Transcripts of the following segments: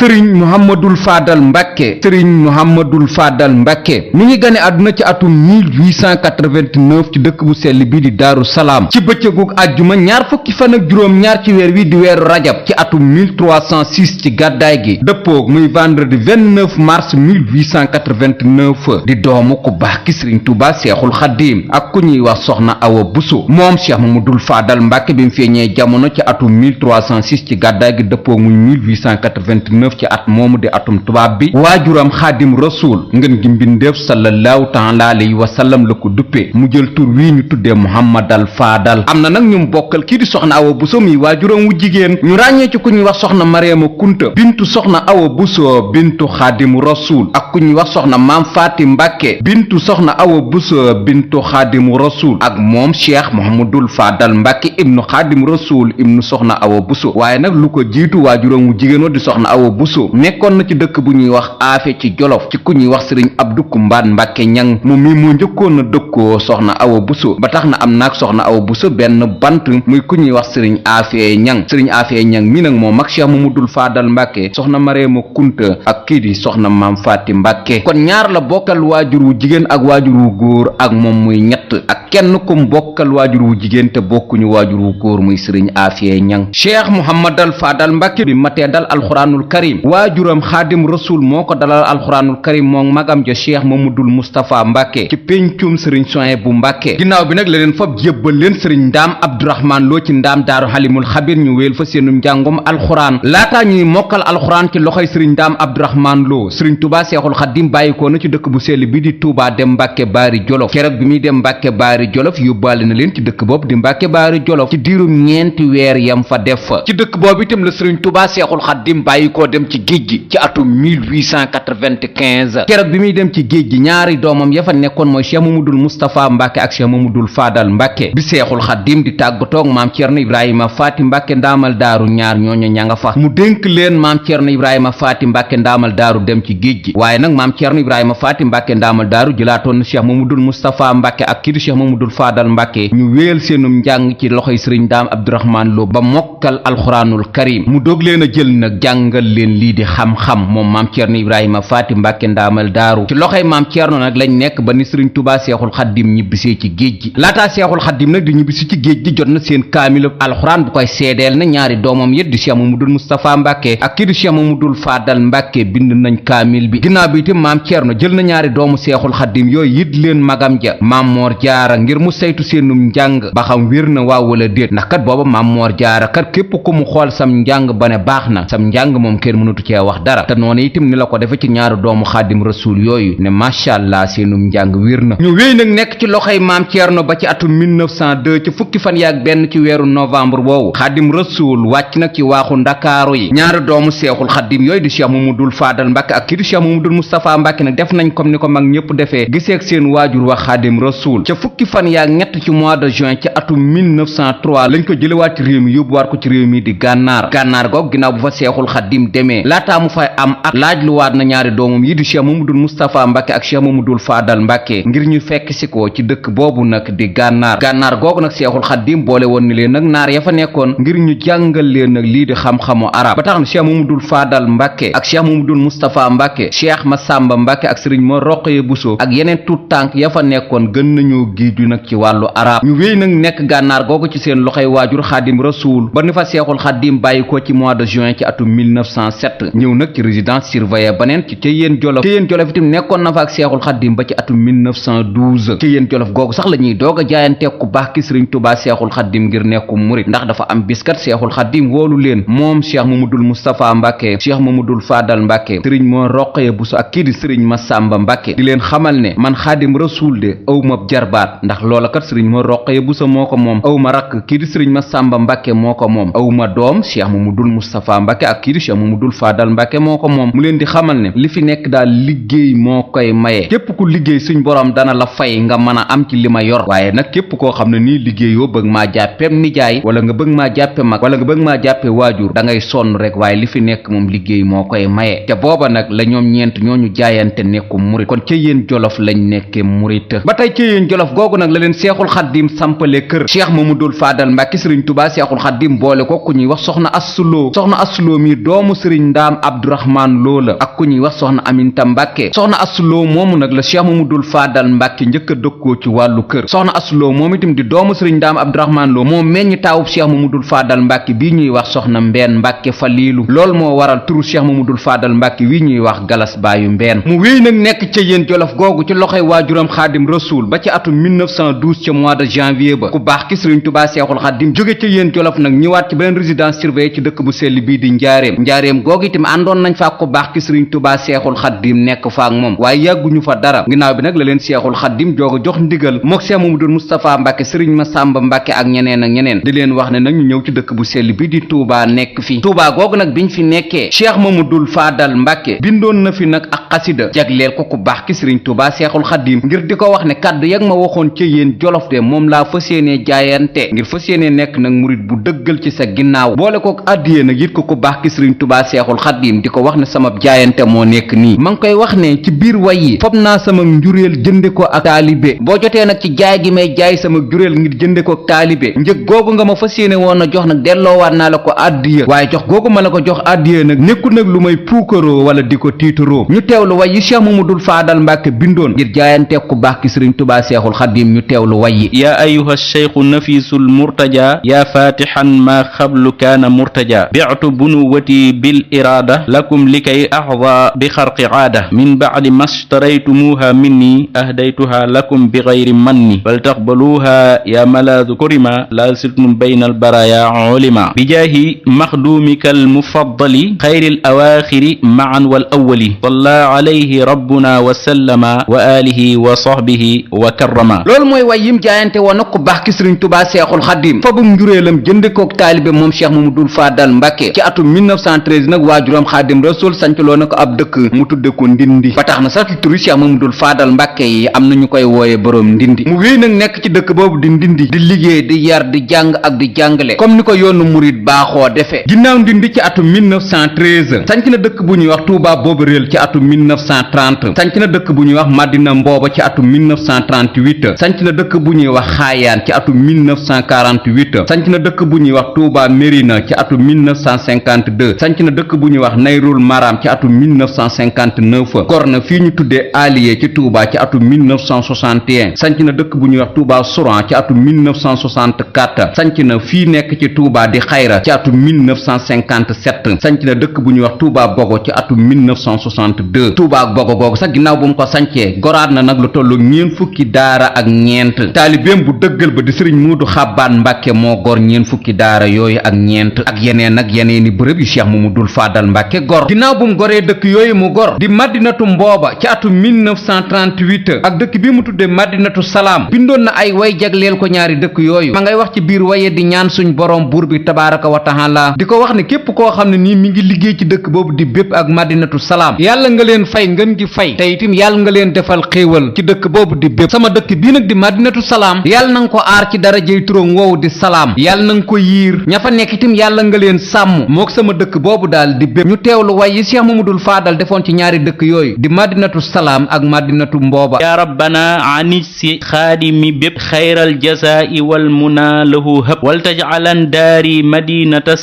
sëriñ Mouhamadul Fadal Mbàkke sëriñ Mouhamadul Fadal Mbàkke mi ngi gane àdduna ci atum 1889 ci dëkk bu sell bi di Daaru Salaam ci bëccëgug àjjuma ñaar fukki fan ak juróom ñaar ci weer wi di weeru rajab ci atum 1306 ci gàddaay gi dëppoog muy vendredi 29 mars 1889 di doomu ku baax ki sëriñ Tuuba Seexul Xaddiim ak ku ñuy wax soxna Awa Buso moom Cheikh Mamadul Fadal Mbàkke bi mu feeñee jamono ci atum 1306 ci gàddaay gi dëppoog muy 1889 ci at moomu di atum tubaab bi waajuram Xaadim Rasuul ngeen gi mbindeef sallallahu taala alayhi wa sallam la ko duppee mu jël tur wii ñu tuddee Muhammadal Fadal am na nag ñu bokkal kii di soxna Awa Buso mi waajuram wu jigéen ñu ràññee ci ku ñuy wax soxna Mariama Kunta bintu soxna Awa Buso bintu Xaadim Rasuul ak ku ñuy wax soxna Maam Faati Mbàkke bintu soxna Awa Buso bintu Xaadim Rasuul ak moom Cheikh Mouhamadul Fadal Mbàkke ibnu Xaadim Rasuul ibnu soxna Awa Buso waaye nag lu ko jiitu waajuram wu jigéen wa di soxna Awa Buso nekkoon na ci dëkk bu ñuy wax aafe ci Jolof ci ku ñuy wax sëriñ Abdu Kumbaan Mbàkke ñang moom mi moo njëkkoon na dëkkoo soxna Awa Buso ba tax na am naag soxna Awa Buso benn bant muy ku ñuy wax sëriñ aafe ñang sëriñ aafe ñang mi nag moom mag Cheikh Mamadul Fadal Mbàkke soxna Mareema Kunta ak kii di soxna Maam Faati Mbàkke kon ñaar la bokkal waajur wu jigéen ak waajur wu góor ak moom muy ñett ak kenn kum bokkal waajur wu jigéen te bokkuñu waajur wu góor muy sëriñ aafe ñang Cheikh Mouhamadal Fadal Mbàkke bi matee dal alxuraanul karim waajuram Xaadim Rasuul moo ko dalal alxuraanul karim moom magam ja Cheikh Mamadul Moustapha Mbàkke ci péncum sëriñ Suhaybu bu Mbàkke ginnaaw bi nag la leen fab jébbal leen sëriñ Ndaam Abdourahman Lo ci Ndaam Daaru Halimul Xabir ñu wéel fa seenum njàngum alxuraan laataa ñuy mokkal alxuraan ci loxoy sëriñ Ndaam Abdourahman Lo sëriñ Tuubaa Seexul Xaddim bàyyikoo na ci dëkk bu sell bi di Tuubaa dem Mbàkke Baari Jolof keroog bi muy dem Mbàkke Baari Jolof yóbbaale na leen ci dëkk boobu di Mbàkke Baari Jolof ci diirum ñeenti weer yam fa def fa ci dëkk boobu itam la sëriñ Tuubaa Seexul Xaddim bàyyikoo dem ci géej gi ci atum 1895 keroog bi muy dem ci géej gi ñaari doomam ya fa nekkoon mooy Cheikh Mamadul Moustapha Mbàkke ak Cheikh Mamadul Fadal Mbàkke bi Seexul Xaddim di tàggatoog maam Cerno Ibrahima Faati Mbàkke ndaamal daaru ñaar ñooñu ña nga fa mu dénk leen maam Cerno Ibrahima Faati Mbàkke ndaamal daaru dem ci géej gi waaye nag maam Cerno Ibrahima Faati Mbàkke ndaamal daaru jëlaatoon na Cheikh Mamadul Moustapha Mbàkke ak kii di Cheikh Mamadul Fadal Mbàkke ñu wéyal seenum njàng ci loxoy sëriñ Ndaam Abdourahman Lo ba mokkal alxuraanul karim mu doog leen a jël nag jàngal leen lii di xam-xam moom maam Cerno Ibrahima Faati Mbàkke ndaamal daaru ci loxoy maam Cerno nag lañ nekk ba ni sëriñ Tuubaa Seexul Xaddim ñibbisee ci géej gi laataa Seexul Xaddim nag di ñibbisi ci géej gi jot na seen kaamilu alxuraan bu koy seedeel na ñaari doomam yit di Cheikh Mamadul Moustapha Mbàkke ak kii di Cheikh Mamadul Fadal Mbàkke bind nañ kaamil bi ginnaaw bi itam maam Cerno jël na ñaari doomu Seexul Xaddim yooyu yit leen magam ja maam Moor Jaara ngir mu saytu seenum njàng ba xam wér na waaw wala déet ndax kat booba maam Moor Jaara kat képp ku mu xool sam njàng ba ne baax na sam njàng moom kenn mënatu cee wax dara te noonu itam ni la ko defe ci ñaari doomu Xaadim Rasuul yooyu ne macha allah seenum njàng wér na ñu wéy nag nekk ci loxoy maam Cerno ba ci atum 1902 ci fukki fan yaak benn ci weeru novembre boobu Xaadim Rasuul wàcc nag ci waaxu ndakaaru yi ñaari doomu Seexul Xaddim yooyu di Cheikh Mamadul Fadal Mbàkke ak kii di Cheikh Mamadul Moustapha Mbàkke nag def nañ comme ni ko mag ñëpp defee giseeg seen waajur wax Xaadim Rasuul ca fukki fan yaak ñett ci mois de juin ci atum 1903 lañ ko jëlewaat ci réew mi yóbbuwaat ko ci réew mi di gànnaar googu ginnaaw bu fa Seexul Xaddim demee laataa mu fay am at laaj lu waat na ñaari doomam yi di Cheikh Mamadul Moustapha Mbàkke ak Cheikh Mamadul Fadal Mbàkke ngir ñu fekk si ko ci dëkk boobu nag di gànnaar googu nag Seexul Xaddim boole woon ni leen nag naar ya fa nekkoon ngir ñu jàngal leen nag lii di xam-xamu arab ba tax na Cheikh Mamadul Fadal Mbàkke ak Cheikh Mamadul Moustapha Mbàkke Cheikh Massamba Mbàkke ak Sëriñ Mor Roqaya Buso ak yeneen tuut tànk ya fa nekkoon gën nañoo giiju nag ci wàllu arab ñu wéy nag nekk gànnaar googu ci seen loxoy waajur Xaadim Rasuul ba ni fa Seexul Xaddim bàyyi ko ci mois de juin ci atum 1907 ñëw nag ci résidence surveillée baneen ci Ceyeen Jolof itam nekkoon na fa ak Seexul Xaddim ba ci atum 1912 Ceyeen Jolof googu sax la ñuy doog a jaayante ku baax ki Sëriñ Tuubaa Seexul Xaddim ngir nekku murit ndax dafa am biskat Seexul Xaddim woolu leen moom Cheikh Mamadul Moustapha Mbàkke Cheikh Mamadul Fadal Mbàkke Sëriñ Mor Roqaya Buso ak kii di Sëriñ Massamba Mbàkke di leen xamal ne man Xaadim Rasuul de awma jarbaat ndax loola kat Sëriñ Mor Roqaya Buso moo ko moom awma rakk kii di Sëriñ Massamba Mbàkke moo ko moom awma doom Cheikh Mamadul Moustapha Mbàkke ak kii di Cheikh Mamadul Fadal Mbàkke moo ko moom mu leen di xamal ne li fi nekk daal liggéey moo koy maye képp ku liggéey suñ borom dana la fay nga mën a am ci li ma yor waaye nag képp koo xam ne nii liggéeyoo bëgg maa jàppeem nijaay wala nga bëgg maa jàppe mag wala nga bëgg maa jàppe waajur da ngay sonn rek waaye li fi nekk moom liggéey moo koy maye te booba nag la ñoom ñeent ñooñu jaayante nekku murit kon ca yéen Jolof lañ nekke murit ba tey ca yéen Jolof googu nag la leen Seexul Xaddim sampale kër Cheikh Mamadul Fadal Mbàkke Sëriñ Tuubaa Seexul Xaddim boole ko ku ñuy wax soxna Assuloo mi doomu Sëriñ sëriñ ndaam abdourahman loo la ak ku ñuy wax soxna aminta mbàkke soxna asuloo moomu nag la cheikh mamadul faadal mbàkke njëkk a dëkkoo ci wàllu kër soxna asuloo moom itam di doomu sëriñ ndaam abdourahman loo moo meññ taawub cheikh mamadul faadal mbàkke bii ñuy wax soxna mbeen mbàkke faliilu loolu moo waral turu cheikh mamadul faadal mbàkke wi ñuy wax galas baayu mbeen mu wéy nag nekk ca yéen jolof googu ci loxoy waajuram xaadim rasuul ba ci atum 1912 ca mois de janvier ba ku baax ki sëriñ tubaa seexul xaadim jóge ca yéen jolof nag ñëwaat ci beneen résidence surveillée ci dëkk bu sell bii di njaareem googu itam àndoon nañ fa ku baax ki sëriñ tubaa seexul xaadim nekk fa ak moom waaye yàgguñu fa dara ginnaaw bi nag la leen seexul xaadim jooga jox ndigal mook seex mamadul mustapha mbàkke sëriñ masamba mbàkke ak ñeneen di leen wax ne nag ñu ñëw ci dëkk bu sell bi di tuubaa nekk fi tuubaa googu nag biñ fi nekkee cheikh mamadul faadal mbàkke bindoon na fi nag ak xasida jagleel ko ku baax ki sëriñ tubaa seexul xaadim ngir di ko wax ne kàddu yag ma waxoon ca yéen jolof de moom laa fas yéenee jaayante ngir fas yéenee nekk nag murit bu dëggal ci sa ginnaaw boole kook àddiyee nag yit ko ku baax ki sëriñ tubaa seexul xaadim di ko wax ne sama jaayante moo nekk nii ma ngi koy wax ne ci biir way yi fob naa sama njuréel jënde ko ak taalibe boo jotee nag ci jaay gi may jaay sama juréel ngir jënde ko ak taalibe njëg googu nga ma fas yéene woon a jox nag delloowaat naa la ko àddiya waaye jox googu ma la ko jox àddiya nag nekku nag lu may puukaroo wala di ko tiitaroo ñu teewlu way yi cheikh mamadul faadal mbàkke bindoon ngir jaayante ku baax ki sëriñ tubaa seexul xaadim ñu teewlu way yi yaa ayuha cheikhu nafisul murtaja yaa fatixan maa xablu kaana murtaja bi'tu bunuwati bil iraada lakum likay axda bi xarqi aada min bacdi mastaraytumuuha minni ahdaytuha lakum bi gayri manni bal taqbaluuha yaa malaadu kurima laa siltum bayna albaraya ulima bijaahi maxduumika almufaddali xayri alawaaxiri macan wal awwali salla alayhi rabbuna wa sallama wa alihi wa sahbihi wa karrama loolu mooy way yim jaayante woon nag ku baax ki sëriñ tubaa seexul xaadim fabum njuréelam jënde kook taalibe moom cheikh mamadul faadal mbàkke ci atum 1913 nag waajuram xaadim rasul sancloo na ko ab dëkk mu tudde ko ndindi ba tax na sax ci turu cheikh mamadul faadal mbàkke yi am na ñu koy wooye boroom ndindi mu wéy nag nekk ci dëkk boobu di ndindi di liggéey di yar di jàng ak di jàngale comme ni ko yoonu murit baaxoo defee ginnaaw ndindi ci atum 1913 sanc na dëkk bu ñuy wax tuubaa boobu réel ci atum 1930 sanc na dëkk bu ñuy wax madina mbooba ci atum 1938 sanc na dëkk bu ñuy wax xaayaan ci atum 1948 sanc na dëkk bu ñuy wax tuubaa mérina ci atum 1952 sanc na dëkk bu ñuy wax nayrul maram ci atum 1959 gor na fii ñu tuddee aliye ci tuubaa ci atum 1961 sanc na dëkk bu ñuy wax tuubaa souran ci atum 1964 sanc na fii nekk ci tuubaa di xayra ci atum 1957 sanc na dëkk bu ñuy wax tuubaa bogo ci atum 1962 tuubaa ak bogo googu sax ginnaaw bu mu ko sancee goraat na nag lu tollu ñeen fukki daara ak ñeent taalibeem bu dëggal ba di sëriñ muudu xabbaan mbàkke moo gor ñeen fukki daara yooyu ak ñeent ak yeneen ak yeneeni bërëb yu cheikh mamadul faadal mbàkke gor ginnaaw bu mu goree dëkk yooyu mu gor di madinatu mbooba ci atum 1938 ak dëkk bi mu tudde madinatu salaam bindoon na ay way jagleel ko ñaari dëkk yooyu ma ngay wax ci biir waye di ñaan suñ borom buur bi tabaaraka wa taala di ko wax ne képp koo xam ne nii mi ngi liggéey ci dëkk boobu di bépp ak madinatu salaam yàlla nga leen fay ngeen gi fay te itam yàlla nga leen defal xéewal ci dëkk boobu di bépp sama dëkk bii nag di madinatu salaam yàlla na nga ko aar ci darajey turam woowu di salaam yàlla na nga ko yiir ña fa nekk itam yàlla nga leen sàmm mook sama dëkk boobu daal di bépp ñu teewlu way yi cheikh mamadul faadal defoon ci ñaari dëkk yooyu di madinatu salaam ak madinatu mbooba yaa rabbana anij si xaadimi bépp xayral jasaa'i wal muna lahu hëb wal tajcalan daari madinata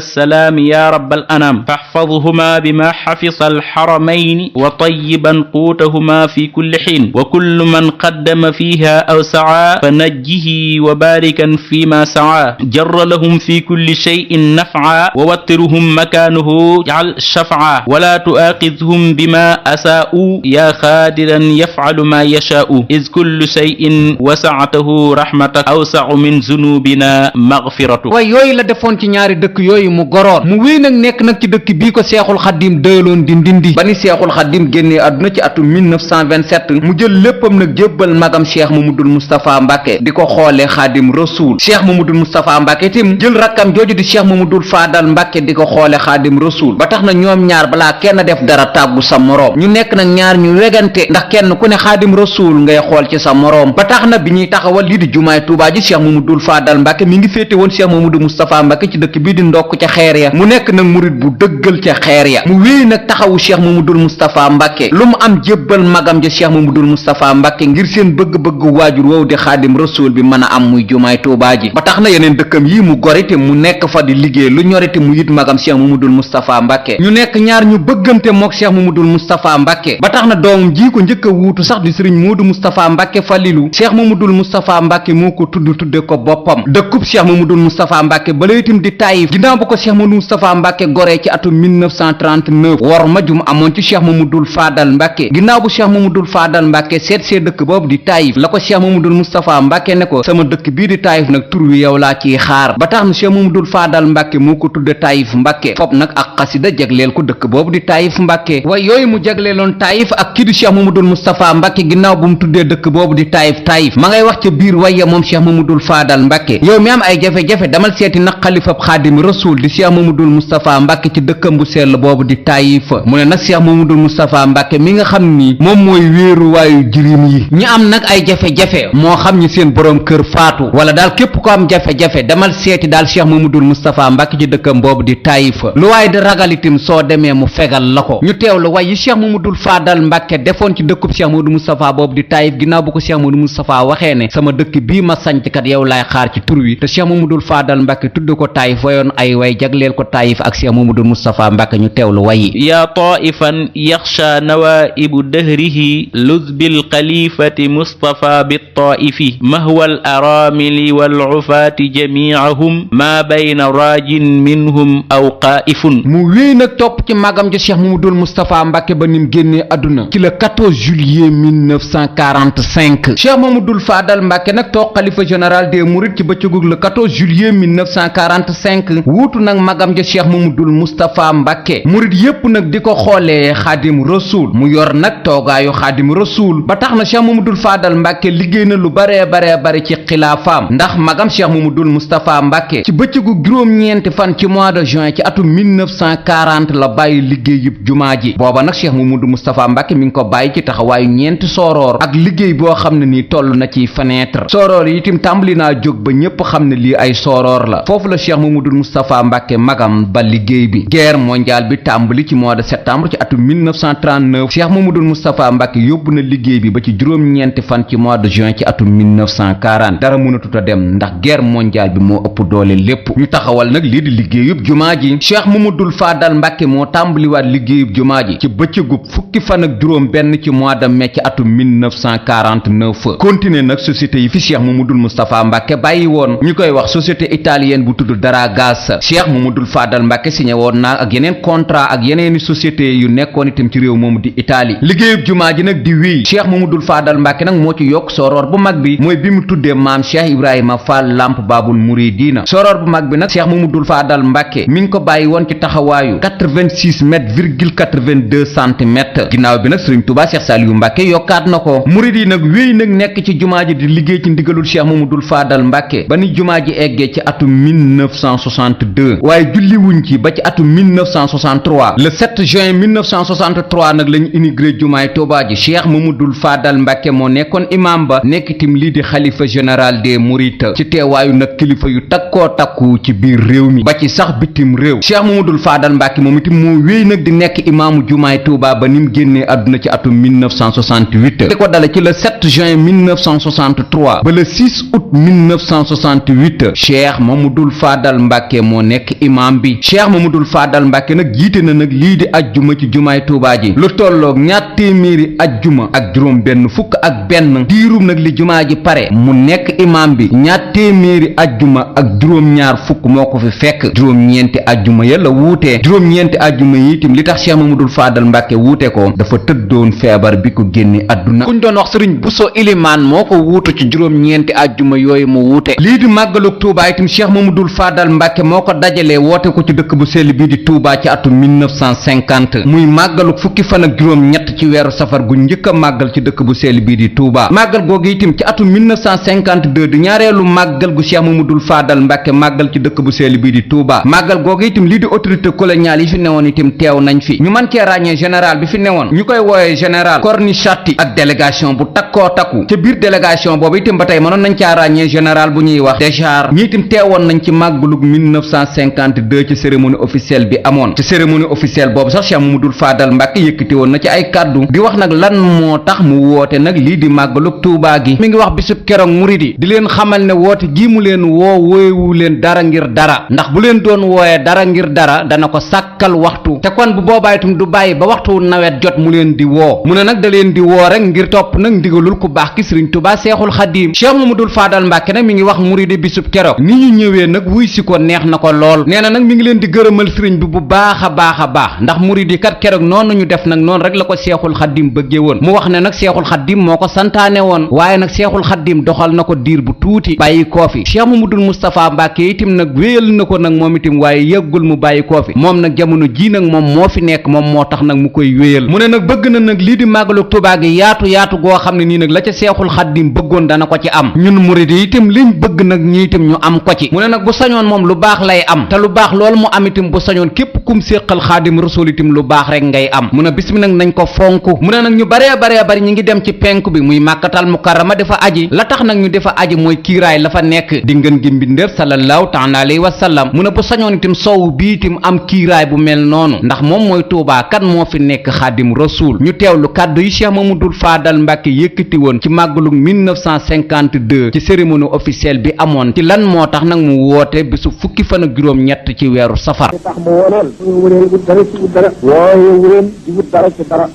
salaam ya rabbal anam faxfadhuma bima xafisa alxaramayni wa tayiban quutahuma fi kulli xiin wa kullu man qaddama fiha aw sacaa fa najjihi wa baarikan fima sacaa jarra lahum fi kulli cheyin nafca wa wattiruhum makaanuhu jcal shafca wala tuaaxidhum bima asaa'u yaa xaadiran yafcalu ma yashaa'u iz kullu cheyin wasactahu rahmatak awsacu min zunubina magfiratu way yooyu la defoon ci ñaari dëkk yooyu mu goroon mu wéy nag nekk nag ci dëkk bii ko seexul xaddim dëyaloon di ndindi ba ni seexul xaddim génnee àdduna ci atum 1927 mu jël léppam nag jébbal magam cheikh mamadul moustapha mbàkke di ko xoolee xaadim rasuul cheikh mamadul moustapha mbàkke tim jël rakkam jooju di cheikh mamadul faadal mbàkke di ko xoole xaadim rasuul ba tax na ñoom ñaar balaa kenn def dara tàggu sa moroom ñu nekk nag ñaar ñu wegante ndax kenn ku ne xaadim rasuul ngay xool ci sa moroom ba tax na bi ñuy taxawal lii di jumaay tuubaa ji cheikh mamadul faadal mbàkke mi ngi féete woon cheikh mamadul moustapha mbàkke ci dëkk bii di ndokk ca xeer ya mu nekk nag murit bu dëggal ca xeer ya mu wéy nag taxawu cheikh mamadul moustapha mbàkke lu mu am jébbal magam ja cheikh mamadul moustapha mbàkke ngir seen bëgg-bëgg waajur woowu di xaadim rasuul bi mën a am muy jumaay tuubaa ji ba tax na yeneen dëkkam yi mu gorite mu nekk fa di liggéey lu ñorite mu it magam cheikh mamadul moustapha mbàkke ñu nekk ñaar ñu bëggante mook cheikh mamadul moustapha mbàkke ba tax na doomam ji ko njëkk a wuutu sax di sëriñ moodu moustapha mbàkke falilu cheikh mamadul moustapha mbàkke moo ko tudde ko boppam dëkkub cheikh mamadul moustapha mbàkke ba la itam di taayif ginnaaw bu ko cheikh mamadul moustapha mbàkke goree ci atum 1939 wor ma jum amoon ci cheikh mamadul faadal mbàkke ginnaaw bu cheikh mamadul faadal mbàkke seet see dëkk boobu di taayif la ko cheikh mamadul moustapha mbàkke ne ko sama dëkk bii di taayif nag tur wi yow laa ciy xaar ba tax na cheikh mamadul faadal mbàkke moo ko tudde taayif mbàkke fop nag ak xasida jagleel ko dëkk boobu di taayif mbàkke waaye yooyu mu jagleeloon taayif ak kii di cheikh mamadul moustapha mbàkke ginnaaw bu mu tuddee dëkk boobu di taayif ma ngay wax ca biir wayya moom cheikh mamadul faadal mbàkke yow mi am ay jafe-jafe damal seeti nag xalifab xaadim rasul di cheikh mamadul moustapha mbàkke ci dëkkam bu sell boobu di taayif mu ne nag cheikh mamadul moustapha mbàkke mi nga xam ni moom mooy wéeru waayu jirim yi ñi am nag ay jafe-jafe moo xam ñi seen boroom kër faatu wala daal képp ko am jafe-jafe damal seeti daal cheikh mamadul moustapha mbàkke ci dëkkam boobu di taayif lu waaye di ragal itam soo demee mu fegal la ko ñu teewlu way yi cheikh mamadul faadal mbàkke defoon ci dëkkub cheikh mamadul moustapha boobu di taayif ginnaaw bu ko cheikh mamadul moustapha waxee ne sama dëkk bii ma sanc kat yow laay xaar ci tur wi te cheikh mamadul faadal mbàkke tudd ko taayif wayoon ay way jagleel ko taayif ak cheikh mamadul moustapha mbàkke ñu teewlu way yi yaa taifan yaxsha nawaibu dahrihi luz bil xalifati mustafa bi taifi mahwa al aramili wal ufaati jamiahum ma bayna raajin minhum aw qaifun mu wéy nag topp ci magam ja cheikh mamadul moustapha mbàkke ba nim génnee àdduna ci le 14 juillet 1945 cheikh mamadul faadal mbàkke nag toog xalifa général des mourides ci bëccëgug le 14 juillet 1945 wuutu nag magam ja cheikh mamadul moustapha mbàkke murid yépp nag di ko xoolee xaadim rasul mu yor nag toogaayu xaadim rasul ba tax na cheikh mamadul faadal mbàkke liggéey na lu bare ci xilaafaam ndax magam cheikh mamadul moustapha mbàkke ci bëccëgu juróom-ñeenti fan ci mois de juin ci atum 1940 la bàyyi liggéeyub jumaa ji booba nag cheikh mamadul moustapha mbàkke mi ngi ko bàyyi ci taxawaayu ñeenti sooroor ak liggéey boo xam ne nii toll na ci fenêtre sooroor yi itam tàmbali naa jóg ba ñépp xam ne lii ay sooroor la foofu la cheikh mamadul moustapha mbàkke magam ba liggéey bi guerre mondiale bi tàmbali ci mois de septembre ci atum 1939 cheikh mamadul moustapha mbàkke yóbbu na liggéey bi ba ci juróom-ñeenti fan ci mois de juin ci atum 1940 dara mënatut a dem ndax guerre mondiale bi moo ëpp doole lépp ñu taxawal nag lii di liggéeyub jumaa ji cheikh mamadul faadal mbàkke moo tàmbaliwaat liggéeyub jumaa ji ci bëccëgub fukki fan ak juróom benn ci mois de mai ci atum 1949 continuer nag société yi fi cheikh mamadul moustapha mbàkke bàyyi woon ñu koy wax société italienne bu tudd Daragas cheikh mamadul faadal mbàkke signé woon naa ak yeneen contrat ak yeneeni société yu nekkoon itam ci réew moomu di Italie liggéeyub jumaa ji nag di wéy cheikh mamadul faadal mbàkke nag moo ci yokk sooroor bu mag bi mooy bi mu tuddee maam cheikh ibrahima fall lamp baabul muridina sooroor bu mag bi nag cheikh mamadul faadal mbàkke mi ngi ko bàyyi woon ci taxawaayu 86 mètres virgule 82 centimètres ginnaaw bi nag sëriñ Tuubaa cheikh Saliou mbàkke yokkaat na ko murid yi nag wéy nag nekk ci jumaa ji di liggéey ci ndigalul cheikh mamadul faadal mbàkke ba ni jumaa ji eggee ci atum 1962 waaye julli wuñ ci ba ci atum 1963 le 7 juin 1963 nag lañu inauguré jumaay Tuubaa ji cheikh mamadul faadal mbàkke moo nekkoon imam ba nekk itam lii di xalifa général des mourides ci teewaayu nag kilifa yu takkoo takku ci biir réew mi ba ci sax bitim réew cheikh mamadul faadal mbàkke moom itam moo wéy nag di nekk imaamu jumaay Tuubaa ba nim génnee àdduna ci atum 1968 di ko dale ci le 7 juin 1963 ba le 6 août 1968 cheikh mamadul faadal mbàkke moo nekk imam bi cheikh mamadul faadal mbàkke nag jiite na nag lii di ajjuma ci jumaay Tuubaa ji lu tolloog ñaar téeméeri ajjuma ak juróom benn fukk ak benn diirum nag li jumaa ji pare mu nekk imam bi ñaar téeméeri ajjuma ak juróom-ñaar fukk moo ko fi fekk juróom-ñeenti ajjuma ya la wuutee juróom-ñeenti ajjuma yi itam li tax cheikh mamadul faadal mbàkke wuute ko dafa tëddoon feebar bi ko génne àdduna kuñ doon wax sëriñ Buso Ilimaan moo ko wuutu ci juróom-ñeenti ajjuma yooyu mu wuute lii di màggalug Tuubaa itam cheikh mamadul faadal mbàkke moo ko dajalee woote ko ci dëkk bu sell bii di Tuubaa ci atum 1950 muy màggalug fukki fan ak juróom ñett ci weeru safar gu njëkk a màggal ci dëkk bu sell bii di Tuubaa màggal googu itam ci atum 1952 di ñaareelu màggal gu cheikh mamadul faadal mbàkke màggal ci dëkk bu sell bii di Tuubaa màggal googu itam lii di autorité coloniale yi fi newoon itam teew nañ fi ñu mën cee ràññee général bi fi newoon ñu koy wooyee général Cornichatti ak délégation bu takkoo takku ca biir délégation boobu itam ba tey mënoon nañ caa ràññee général bu ñuy wax Déchar ñi itam teewoon nañ ci màggalug 1952 ci cérémonie officielle bi amoon ci cérémonie officielle boobu sax cheikh mamadul faadal mbàkke yëkkati woon na ci ay kàddu di wax nag lan moo tax mu woote nag lii di màggalug Tuubaa gi mi ngi wax bisub keroog murid yi di leen xamal ne woote gii mu leen woo wooyewu leen dara ngir dara ndax bu leen doon doon wooye dara ngir dara dana ko sàkkal waxtu te kon bu boobaa itam du bàyyi ba waxtu nawet jot mu leen di woo mu ne nag da leen di woo rek ngir topp nag ndigalul ku baax ki sëriñ Tuubaa Seexul Xadiim Cheikh Mamadul Faadal Mbàkke nag mi ngi wax muridi bisub keroog ni ñu ñëwee nag wuy si ko neex na ko lool nee na nag mi ngi leen di gërëmal sëriñ bi bu baax a baax ndax muridi kat keroog noonu ñu def nag noonu rek la ko Seexul Xadiim bëggee woon mu wax ne nag Seexul Xadiim moo ko santaane woon waaye nag Seexul Xadiim doxal na ko diir bu tuuti bàyyi koo fi Cheikh Mamadul Moustapha Mbàkke itam nag wéyal na ko nag moom itam waaye yëggul mu bàyyi koo fi moom nag jamono ji nag moom moo fi nekk moom moo tax nag mu koy wéyal mu ne nag bëgg na nag lii di màggalu Tuubaa gi yaatu goo xam ne nii nag la ca Seexul Xadiim bëggoon dana ko ci am ñun murid yi itam liñ bëgg nag ñi itam ñu am ko ci mu ne nag bu sañoon moom lu baax lay am te lu baax loolu mu am itam bu sañoon képp kum séqal Xaadim Rasuul itam lu baax rek ngay am mu ne bis mi nag nañ ko fonk mu ne nag ñu baree bari ñi ngi dem ci penku bi muy Màkkatal Mukarrama dafa aji la tax nag ñu dafa aji mooy kiiraay la fa nekk di ngeen gi mbindeef sallallahu taala alayhi wa sallam mu ne bu sañoon itam sow bi itam am kiiraay bu mel noonu ndax moom mooy Tuubaa kan moo fi nekk Xaadim Rasuul ñu teewlu kàddu yi Cheikh Mamadou Fadal Mbàkke yëkkati woon ci màggalu 1952 ci cérémonie officielle bi amoon ci lan moo tax nag mu woote bisu fukki fan ak juróom-ñett ci weeru safar. tax mu woo leen wut dara ci wut dara wooye leen di wut dara ci dara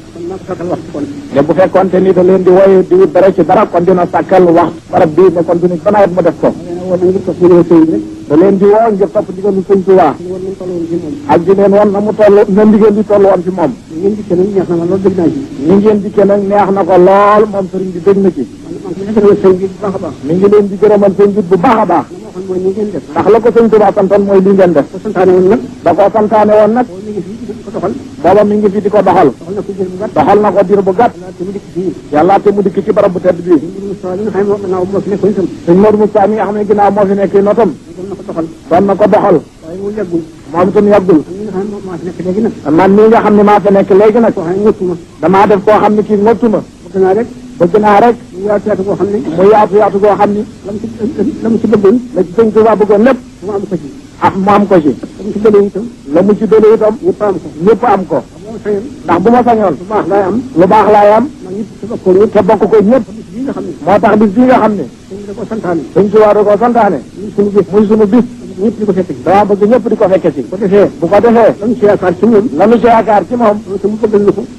te bu fekkoonte ni da leen di wooye di wut dara ci dara kon dina sàkkal wax barab bii ne kon dina ba nawet mu def ko da leen di woo ngir topp ndigalu Sëñ Tuubaa ak di leen woon na mu toll na ndigal di toll woon ci moom ni ngeen dikkee nag neex na ko lool moom sëriñ bi dégg na ci mi ngi leen di gërëmal sëñ bi bu baax a baax ndax la ko Sëñ Tuubaa santoon mooy li ngeen def da koo santaane woon nag booba mi ngi fi di ko doxal na ko diir bu gàtt yàlla te mu dikk ci barab bu tedd bi sëñ Modou Moustapha mi nga xam ne ginnaaw moo fi nekk notam doon na ko doxal moom itam yàggul man mii nga xam ne maa fi nekk léegi nag damaa def koo xam ne kii ngottuma bëgg naa rek mu yaatu goo xam ne la mu ci bëggoon la ci Sëñ Tuubaa bëggoon lépp mu am ko ci mu am ko ci la mu ci dële itam ñëpp am ko ndax bu ma sañoon lu baax laay am te bokk ko ñëpp moo tax bis bii nga xam ne Sëñ Tuubaa da ko santaane muy sunu bis ñëpp di ko fekk si dama bëgg ñëpp di ko fekke si bu ko defee lañu ci yaakaar ci moom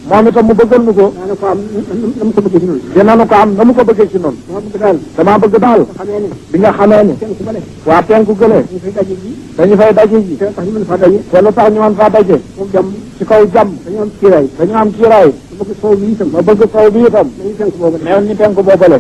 moom itam mu bëggal nu ko dinañu ko am na mu ko bëggee ci noonu dama bëgg daal bi nga xamee ni waa penku gëlee dañu fay daje ji te lu tax ñu mën faa daje ci kaw jàmm dañu am kiiraay ma bëgg sow bi itam mel ni penku boobale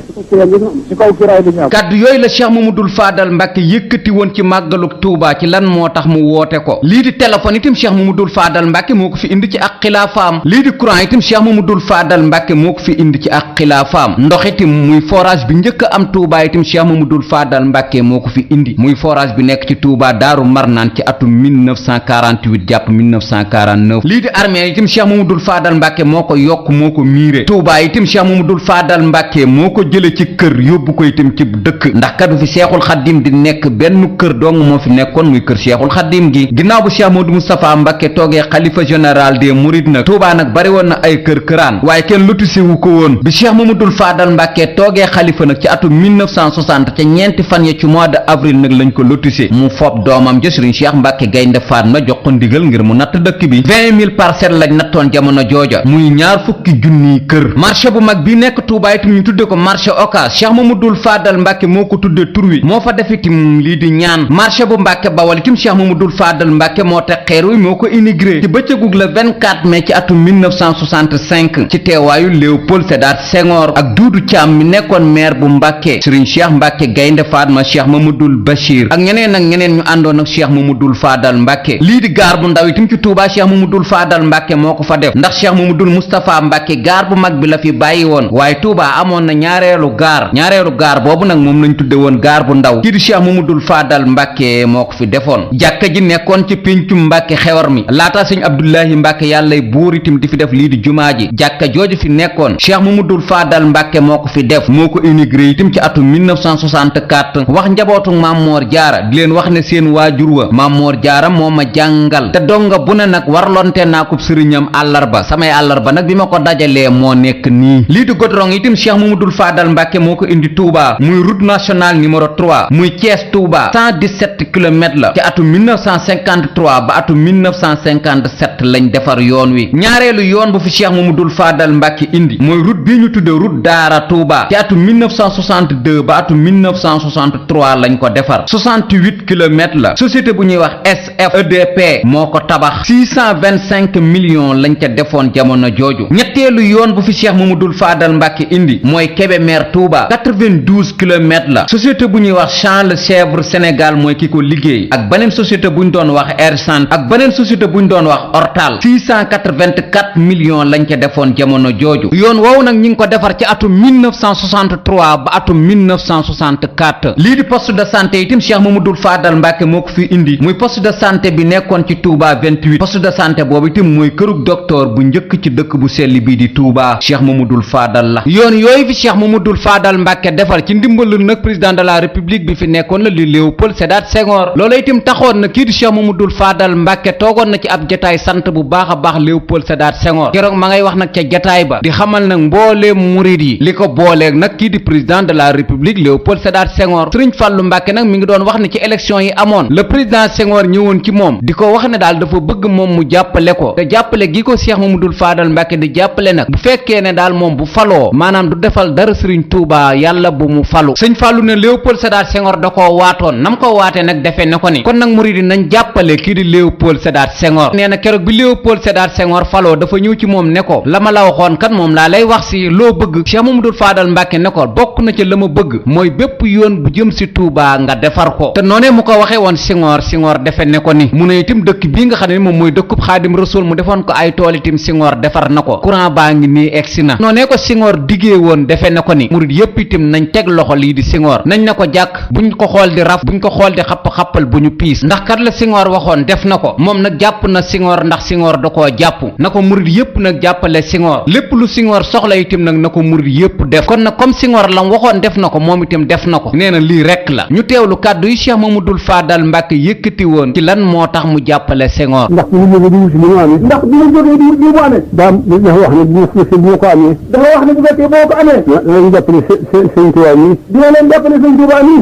ci kaw kiiraay di ñëw kàddu yooyu la Cheikh Mamadou Fadal Mbàkke yëkkati woon ci màggalu Tuubaa ci lan moo tax mu woote ko lii di téléphone itam Cheikh Mamadou Fadal Mbàkke moo ko fi indi ci ak xilaafaam lii di courant itam Cheikh Mamadou Fadal Mbàkke moo ko fi indi ci ak xilaafaam ndox itam muy forage bi njëkk a am Tuubaa itam Cheikh Mamadou Fadal Mbàkke moo ko fi indi muy forage bi nekk ci Tuubaa Daaru Marnaan ci atum 1948 jàpp 1949 lii di armée itam Cheikh Mamadou Fadal Mbàkke moo ko yokk moo ko miire Tuubaa itam Cheikh Mamadou Fadal Mbàkke moo ko jële ci kër yóbbu ko itam ci dëkk ndax kadu fi Seexul Xaddim di nekk benn kër dong moo fi nekkoon muy kër Seexul Xaddim gi ginnaaw bu Cheikh Modou Moustapha Mbàkke toogee xalifa général des mourides nag Tuubaa nag bari woon na ay kër-këraan waaye kenn lotissé wu ko woon bi Cheikh Mamadou Fadal Mbàkke toogee xalifa nag ci atum 1960 ca ñeenti fan ya ci mois de avril nag lañ ko lotissé mu fob doomam ja Sëriñ Cheikh Mbàkke Gaynde Fatma jox ko ndigal ngir mu natt dëkk bi 20 000 parcelles lañ nattoon jamono jooja muy ñaar fukki junniy kër marché bu mag bi nekk Tuubaa itam ñu tudde ko marché Ocass Cheikh Mamadou Fadal Mbàkke moo ko tudde tur wi moo fa def itam lii di ñaan marché bu Mbàkke Bawal itam Cheikh Mamadou Fadal Mbàkke moo teg xeer wi moo ko inauguré ci bëccëgug le 24 mai ci atum 1965 ci teewaayu Léopold Sédar Senghor ak Doudou Thiam mi nekkoon maire bu Mbàkke Sëriñ Cheikh Mbàkke Gaynde Fatma Cheikh Mamadou Bachir ak ñeneen ak ñeneen ñu àndoon ak Cheikh Mamadou Fadal Mbàkke lii di gaar bu ndaw itam ci Touba Cheikh Mamadou Fadal Mbàkke moo ko fa def ndax Cheikh Mamadou Moustapha Mbàkke gaar bu mag bi la fi bàyyi woon waaye Touba amoon na ñaareelu gaar boobu nag moom lañ tudde woon gaar bu ndaw kii di Cheikh Mamadou Fadal Mbàkke moo ko fi defoon jàkka ji nekkoon ci péncum Mbàkke xewar mi laata sëñ Abdoulahi Mbàkke yàllay buur itam di fi def lii di jumaa ji jàkka jooju fi nekkoon Cheikh Mamadou Fadal Mbàkke moo ko fi def moo ko inauguré itam ci atum 1964 wax njabootu Maam Moor Jaara di leen wax ne seen waajur wa Maam Moor Jaara moo ma jàngal te donga bu ne nag warlonte naa ko sëriñam àllarba samay àllarba nag bi bi ma ko dajalee moo nekk nii. lii di goudron itam Cheikh Mamadou Fadal Mbàkke moo ko indi Touba muy route nationale numéro 3 muy Thiès Touba 117 kilomètres la ci atum 1953 ba atum 1957 lañ defar yoon wi. ñaareelu yoon bu fi Cheikh Mamadou Fadal Mbàkke indi mooy route bii ñu tudde route Daara Touba ci atum 1962 ba atum 1963 lañ ko defar 68 kilomètres la. société bu ñuy wax SFEDP moo ko tabax 625 millions lañ ca defoon jamono jooju. ñetteelu yoon bu fi Cheikh Mamadou Fadal Mbàkke indi mooy Kébémer Touba 92 kilomètres la. société bu ñuy wax Champ Le Chèvre Sénégal mooy ki ko liggéey ak beneen société bu ñu doon wax Hersant ak beneen société bu ñu doon wax Ortal 684 millions lañ ca defoon jamono jooju. yoon woowu nag ñi ngi ko defar ci atum 1963 ba atum 1964. lii di poste de santé itam Cheikh Mamadou Fadal Mbàkke moo ko fi indi muy poste de santé bi nekkoon ci Touba 28 poste de santé boobu itam mooy kërug docteur bu njëkk ci dëkk bu sell bii di Touba Cheikh Mamadou Fadal la. yoon yooyu fi Cheikh Mamadou Fadal Mbàkke defar ci ndimbalu nag président de la république bi fi nekkoon la li Léopold Sédar Senghor loolu itam taxoon na kii di Cheikh Mamadou Fadal Mbàkke toogoon na ci ab jataay sant bu baax a baax Léopold Sédar Senghor keroog ma ngay wax nag ca jataay ba di xamal nag mbooleem murid yi li ko booleeg nag kii di président de la république Léopold Sédar Senghor Sëriñ Fàllu Mbàkke nag mi ngi doon wax ne ci élection yi amoon le président Senghor ñëwoon ci moom di ko wax ne daal dafa bëgg moom mu jàppale ko te jàppale gi ko Cheikh Mamadou Fadal Mbàkke di jàppale nag bu fekkee ne daal moom bu faloo maanaam du defal dara Sëriñ Tuubaa yàlla bu mu falu sëñ Fàllu ne Léopold Sédar Senghor da koo waatoon nam ko waatee nag defee ne ko ni kon nag murid yi nañ jàppale kii di Léopold Sédar Senghor nee na keroog bi Léopold Sédar Senghor faloo dafa ñëw ci moom ne ko la ma la waxoon kat moom laa lay wax si loo bëgg Cheikh Mamadou Fadal Mbàkke ne ko bokk na ci la ma bëgg mooy bépp yoon bu jëm si Touba nga defar ko te noonee mu ko waxee woon Senghor defe ne ko ni mu ne itam dëkk bii nga xam ne moom mooy dëkkub Xaadim Rasuul mu defoon ko ay tool itam Senghor defar na ko courant baa ngi nii egsi na noonee ko Senghor diggee woon defe ne ko ni murid yépp itam nañ teg loxo lii di Senghor nañ na ko jàkk buñ ko xool di raf buñ ko xool di xapp-xappal bu ñu piis ndax kat la Senghor waxoon def na ko moom nag jàpp na Senghor ndax Senghor da koo jàpp na ko murid yépp nag jàppale Senghor lépp lu Senghor soxla itam nag na ko murid yépp def kon nag comme Senghor lam waxoon def na ko moom itam def na ko nee na lii rekk la ñu teewlu kàddu yi Cheikh Mamadou Fadal Mbàkke yëkkati woon ci lan moo tax mu jàppale Senghor ndax bu ñu jógee di wuti li mu amee ndax bu ñu jógee di wuti li mu amee dafa wax ne bu ma ko amee dafa wax ne bu fekkee boo ko amee dinañ jàppale sëñ Tuubaa nii dina leen jàppale sëñ Tuubaa nii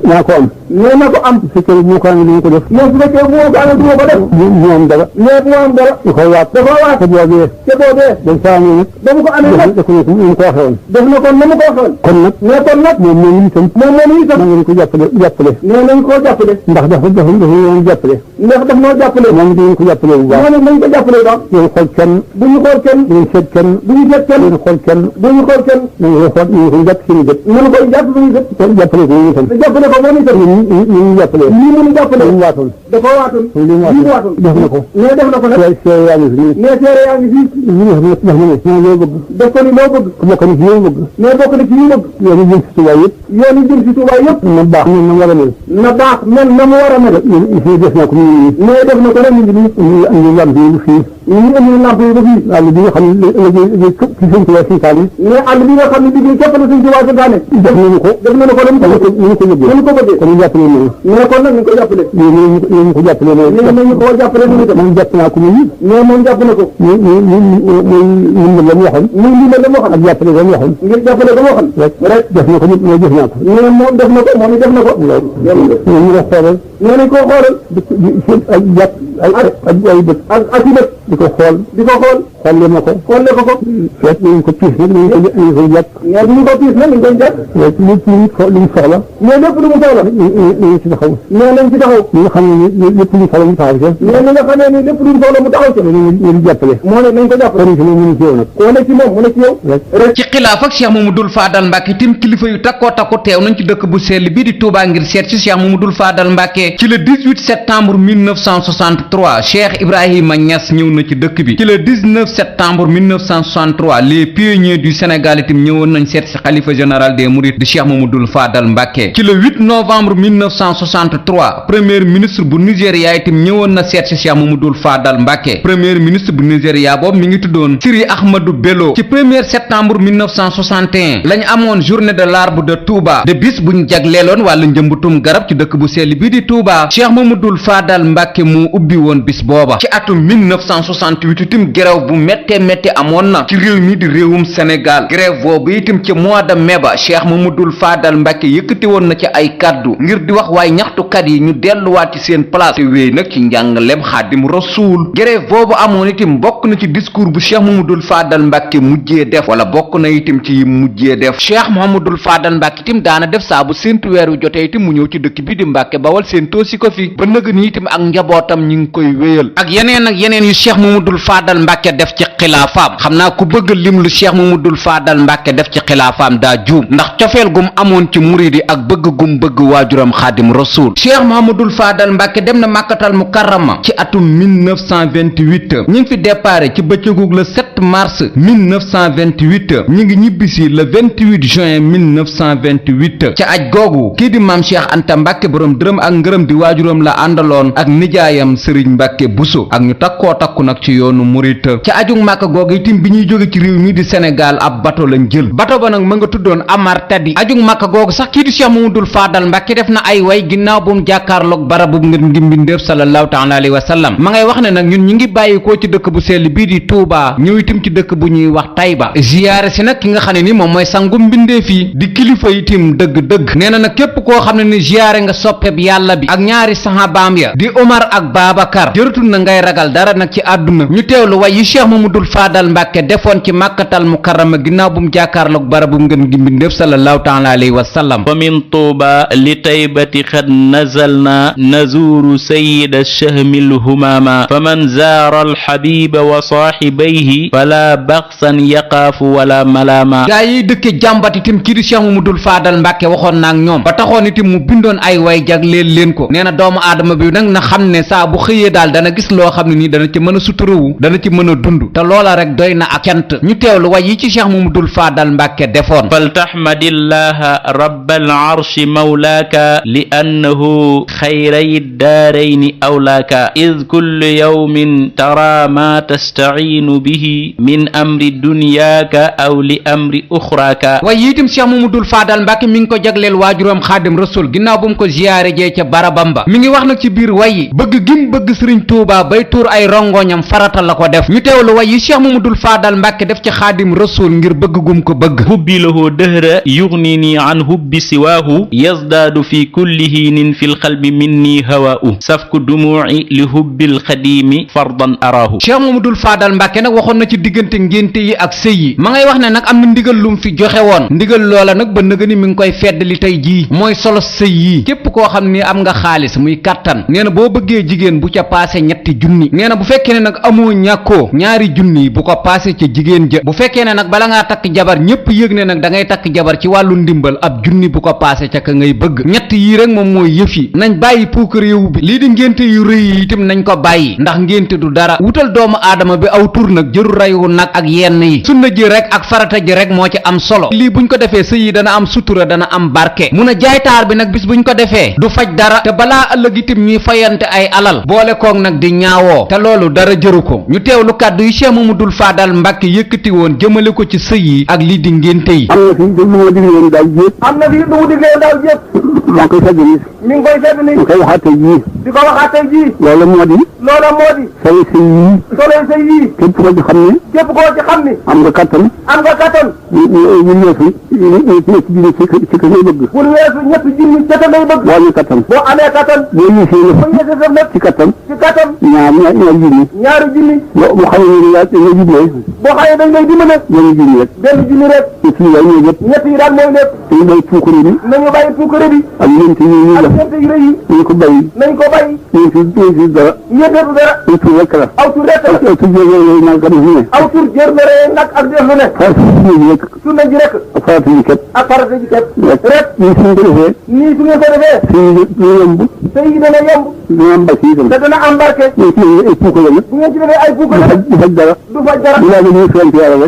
naa ko am nee na ko am su fekkee bu ma ko amee du ma ko def mais su fekkee bu ma ko amee du ma ko def mu am dara mais bu ma am dara da koy waat te boobee dañ fa amee nag ba mu ko amee nag def na ko mu ko waxee woon def na ko na mu ko waxee woon kon nag mais kon nag moom itam nañ ko jàppale nee nañ ko jàppale ndax dafa ñoo jàppale ndax daf ñoo jàppale moom dañ ko jàppale bu baax moom nañ ko jàppale baax ñu xool kenn bu ñu xool kenn bu ñu seet kenn bu ñu seet kenn bu ñu xool kenn bu ñu xool kenn nañu ko xool ñu ko jàpp suñu gët nañu koy jàpp suñu gët jàppale ko ñu itam jàppale ko moom itam ñu jàppale lii mënu jàppale ñu waatoon dafa waatoon li mu waatoon def na ko mais def na ko nag seere yaa ngi fi mais seere yaa ngi fi ñu def na ne loo bëgg def ko ni loo bëgg bokk na ci ñu bëgg mais bokk na ci ñu bëgg yoonu jëm si Tuubaa yëpp yoonu jëm si Tuubaa yëpp na baax na war a mel na baax mel na mu war a mel fii def na ko mais def na ko rek ñu andi lamp yi fii ñu andi lamp yi ba fii àll bi nga xam ne ci sëñ Tuubaa santaane mais àll bi nga xam ne liggéey képp la sëñ Tuubaa santaane def nañu ko ñu ko bëggee kon ñu jàppale ñu mais kon nag ñu ko jàppale ñu ko jàppale ñu ko jàppale moom jàpp naa ko muy mais moom jàpp na ko muy la mu waxoon ak jàppale ba mu waxoon ngir jàppale ba mu waxoon rek def na ko nit mais def naa ko mais moom def na ko moom it def na ko ñu ko xoolal nee nañ koo xoolal ay jàpp ay bët ak i bët di ko xool xolle ma ko seet nañ ko piis nag nañ koy jàpp mais bu ñu ko piis nag nañ koy jàpp lépp lu mu soxla mais lépp lu mu soxla nañ ci taxaw mais nañ ci taxaw ñi nga xam ne lépp lu mu soxla mu taxaw ca mais ñi nga xamee ni lépp lu mu soxla mu taxaw ca ñu jàppale moo ne nañ ko jàppale kon ci moom mu ne ci yow nag koo ne ci moom mu ne ci yow rek ci xilaaf ak Cheikh Mamadou Fadal Mbàkke tim kilifa yu takkoo takku teew nañ ci dëkk bu sell bii di Touba ngir seet ci Cheikh Mamadou Fadal Mbàkke ci le 18 septembre 1963 Cheikh Ibrahima Niass ñëw na ci dëkk bi ci le 19 septembre 1963 les pionniers du Sénégal itam ñëwoon nañ seet ci xalifa général des Mourides di Cheikh Mamadou Fadal Mbàkke ci le 8 novembre 1963 premier ministre bu Nigéria itam ñëwoon na seet ci Cheikh Mamadou Fadal Mbàkke premier ministre bu Nigéria boobu mi ngi tuddoon Siri Ahmadou Bello ci 1er septembre 1961 lañ amoon journée de l'arbre de Touba de bis buñ jagleeloon wàllu njëmbutum garab ci dëkk bu sell bii di Touba Touba Cheikh Mamadul Fadal Mbàkke mu ubbi woon bis booba ci atum 1968 itam grève bu métte amoon na ci réew mi di réewum Sénégal grève boobu itam ci mois de mai ba Cheikh Mamadul Fadal Mbàkke yëkkati woon na ci ay kaddu ngir di wax waaye ñaxtukat yi ñu delluwaat ci seen place te wéy nag ci njàngalem Xaadim Rasuul grève boobu amoon itam bokk na ci discours bu Cheikh Mamadul Fadal Mbàkke mujjee def wala bokk na itam ci mujjee def Cheikh Mamadul Fadal Mbàkke itam daana def saa bu séentu weer wi jotee itam mu ñëw ci dëkk bi di Mbàkke Bawal séentoo si ko fi ba nëg ni itam ak njabootam ñi ngi koy wéyal ak yeneen yu Cheikh Mamadul Fadal Mbàkke def ci xilaafaam xam naa ku bëgg lim lu Cheikh Mamadul Fadal Mbàkke def ci xilaafaam daa juum ndax cofeel gum amoon ci murid yi ak bëgg gum bëgg waajuram Xaadim Rasuul Cheikh Mamadul Fadal Mbàkke dem na Màkkatal Mukarrama ci atum 1928 ñi ngi fi déparé ci bëccëgug le 7 mars 1928 ñi ngi ñibbisi le 28 juin 1928 ca aj googu kii di maam Cheikh Anta Mbàkke borom dërëm ak ngërëm di waajuram la àndaloon ak nijaayam Sëriñ Mbàkke Buso ak ñu takkoo takku nag ci yoonu murit ca ajug Màkka googu itam bi ñuy jóge ci réew mi di Sénégal ab bato lañ jël bato ba nag ma nga tuddoon Amar Tadi ajug Màkka googu sax kii di Cheikh Mamadul Fadal Mbàkke def na ay way ginnaaw bu mu jàkkaarloog barabu ngir ngi mbindeef sallallahu taala alayhi wa sallam ma ngay wax ne nag ñun ñi ngi bàyyikoo ci dëkk bu sell bii di Touba ñëw itam ci dëkk bu ñuy wax Tayba ziyaare si nag ki nga xam ne ni moom mooy sangu mbindeef yi di kilifa itam dëgg-dëgg nee na nag képp koo xam ne ni ziyaare nga soppeb yàlla bi ak ñaari sahabaam ya di Omar ak Babacar jëratul na ngay ragal dara nag ci àdduna ñu teewlu way yi Cheikh Mamadul Fadal Mbàkke defoon ci Màkkatal Mukarrama ginnaaw bu mu jàkkaarloog barabu ngeen gi mbindeef sallallahu taala alayhi wa sallam wa min Tuuba li Taybati xad nazalna nazuru sayyida shahmil humama faman zaara alxabiba wa saaxibayhi fala baxsan yaqaafu wala malaama gaa yi dëkke jàmbat itam kii di Cheikh Mamadul Fadal Mbàkke waxoon naak ñoom ba taxoon itam mu bindoon ay way jagleel leen ko nee na doomu aadama bi nag na xam ne saa bu xëyee daal dana gis loo xam ne nii dana ci mën a suturawu dana ci mën a dund te loola rek doy na ak cant ñu teewlu way yi ci Cheikh Mamadul Fadal Mbàkke defoon fal taxmadillaha rabbal arshi mawlaaka li annahu xayray daarayni awlaaka id kullu yawmin tara ma tastaciinu bihi min amri dunyaaka aw li amri uxraaka way yi itam Cheikh Mamadul Fadal Mbàkke mi ngi ko jagleel waajuram Xaadim Rasul ginnaaw bu mu ko ziyaare jee ca barabam ba mi ngi wax nag ci biir way yi bëgg gim bëgg Sëriñ Tuubaa bay tuur ay rongoñam farata la ko def ñu teewlu way yi Cheikh Mamadul Fadal Mbàkke def ci Xaadim Rasul ngir bëgg gum ko bëgg hubbi lahu dëhra yugnini an hubbi siwaahu yazdaadu fi kulli hiinin fi lqalbi minni hawaa'u safku dumuuci li hubbil xadiimi fardan araahu Cheikh Mamadul Fadal Mbàkke nag waxoon na ci diggante ngénte yi ak sëy yi ma ngay wax ne nag am na ndigal lum fi joxe woon ndigal loola nag ba nëga ni mi ngi koy fedd li tey jii mooy solo sëy yi képp koo xam ni am nga xaalis muy kàttan nee na boo bëggee jigéen bu ca paase ñetti junni nee na bu fekkee ne nag amoo ñàkkoo ñaari junni bu ko paase ca jigéen ja bu fekkee ne nag bala ngaa takk jabar ñépp yëg ne nag da ngay takk jabar ci wàllu ndimbal ab junni bu ko paase ca ka ngay bëgg ñett yii rek moom mooy yëf yi nañ bàyyi puukar yow bi lii di ngénte yu rëy yi itam nañ ko bàyyi ndax ngénte du dara wutal doomu aadama bi aw tur nag jëru reyu nag ak yenn yi sunna ji rek ak farata ji rek moo ci am solo lii buñ ko defee sëy yi dana am sutura dana am barke mun a jaaytaar bi nag bis buñ ko defee du faj dara te balaa ëllëg itam ñuy fayante ay alal boole koog nag di ñaawoo te loolu dara jëru ko ñu teewlu kàddu yi Cheikh Mamadul Fadal Mbàkke yëkkati woon jëmale ko ci sëy yi ak lii di ngénte yi am na fi lu mu digle daaw jépp maa ngi koy fedd nii mi ngi koy fedd nii di ko waxaat tey jii loolu moo di solo sëy yii képp koo ci xam ne am nga kattan ñu weesu ñetti junni ci ka ngay bëgg pour weesu ñetti junni ci ka ngay bëgg boo amee kattan boo ñëwee sa lépp ci kattan ñaari junni boo xamee ne dañ lay jublee boo xamee dañ lay dimbale benn junni rek ñett yi daal mooy lépp dañu bàyyi puukare bi ak ñeent yu rëy yi nañ ko bàyyi ñeent dara aw tur rek la aw tur jër nag ak def lu ne aw tur jër nag ak def lu ne sunna ji rek ak farata ji kat rek nii su ngeen ko defee sëy yi dana yomb dana am barke itam te dana am barke ay puukare la bu ngeen ci defee ay puukare du faj dara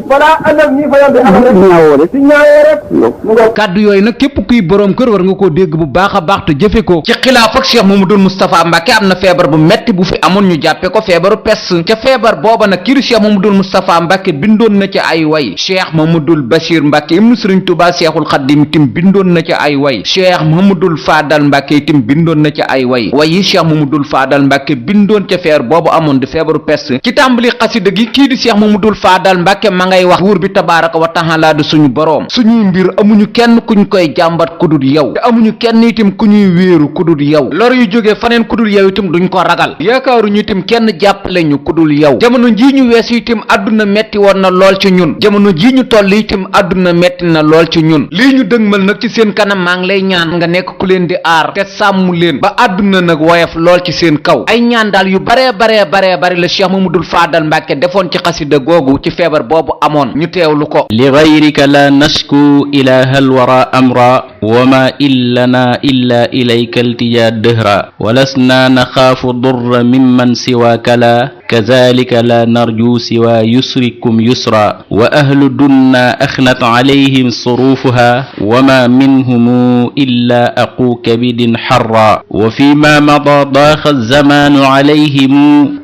balaa ëllëg ñuy fayante alal rek ñaawoo rek ci ñaawoo rek kàddu yooyu nag képp kuy boroom kër war nga koo dégg bu baax a baax te jëfe ko. ci xilaaf ak Cheikh Mamadou Moustapha Mbacke am na feebar bu metti bu fi amoon ñu jàppe ko feebaru pes ca feebar booba nag kii di Cheikh Mamadou Moustapha Mbacke bindoon na ci ay way. Cheikh Mamadou Bachir Mbacke ibnu Sëriñ Tuubaa Seexul Xaddim itam bindoon na ci ay way. Cheikh Mamadou Fadal Mbacke itam bindoon na ci ay way. way yi Cheikh Mamadou Fadal Mbacke bindoon ca feer boobu amoon di feebaru pes ci tàmbali xasida gi kii di Cheikh Mamadou Fadal Mbacke ma ngay wax buur bi tabaaraka wa taala di suñu boroom suñuy mbir amuñu kenn kuñ koy jàmbat kudul yow te amuñu kenn itam ku ñuy wéeru kudul yow lor yu jógee faneen kudul yow itam duñ ko ragal yaakaaruñu itam kenn jàppale ñu kudul yow jamono jii ñu weesu itam àdduna metti woon na lool ci ñun jamono jii ñu toll itam àdduna metti na lool ci ñun lii ñu dëgmal nag ci seen kanam maa ngi lay ñaan nga nekk ku leen di aar te sàmm leen ba àdduna nag woyof lool ci seen kaw ay ñaan daal yu bare la Cheikh Mamadou Fadal Mbacke defoon ci xasida googu ci feebar boobu amoon ñu teewlu ko. li gayrika la nashku ilaha alwara amra wa ma illana illa ilayka iltija dëhra walasna naxaafu durra mimman siwaaka la kazalika la narju siwa yusrikum yusra wa ahlu dunna axnat alayhim surufuha wa ma minhum illa aqu kabidin xarra wa fi ma mada daaxa alzamanu alayhim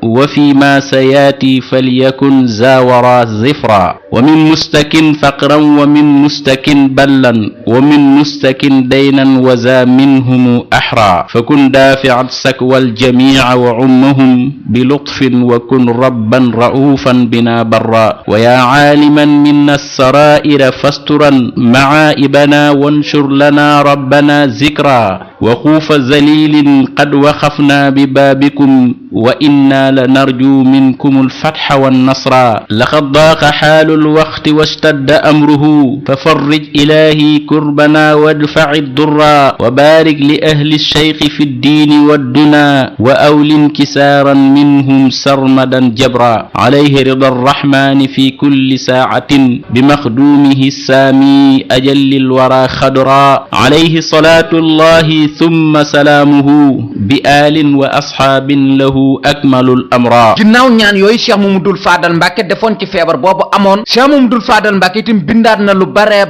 wa fi ma sayaati falyakun zawara zifra wa min mustakin faqran wa min mustakin ballan wa min mustakin daynan wa za minhum axra fakun daafiat sakwa aljamica wa ummahum bilutfin wa kun rabban ra'ufan bina barra wa yaa caaliman minna alsaraa'ira fasturan macaa'ibana wanshur lana rabbana zikra wa xuufa zalilin qad waxafna bibaabikum wa inna la narju minkum alfatxa wannasra laqad daaqa xaalu alwaqti washtadda amruhu fafarrij ilaahi kurbana wadfaci durra wa baarik li ahli alsheyqi fi ddiini wadduna wa awlin kisaaran minhum sarmadan jabra alayhi rida arrahmani fi kulli saacatin bimaxduumihi saami ajalli alwara xadra alayhi salaatu allahi thumma salaamuhu bi aalin wa asxaabin lahu akmalul amra. ginnaaw ñaan yooyu Cheikh Mamadou Fadal Mbacke defoon ci feebar boobu amoon Cheikh Mamadou Fadal Mbacke itam bindaat na lu bare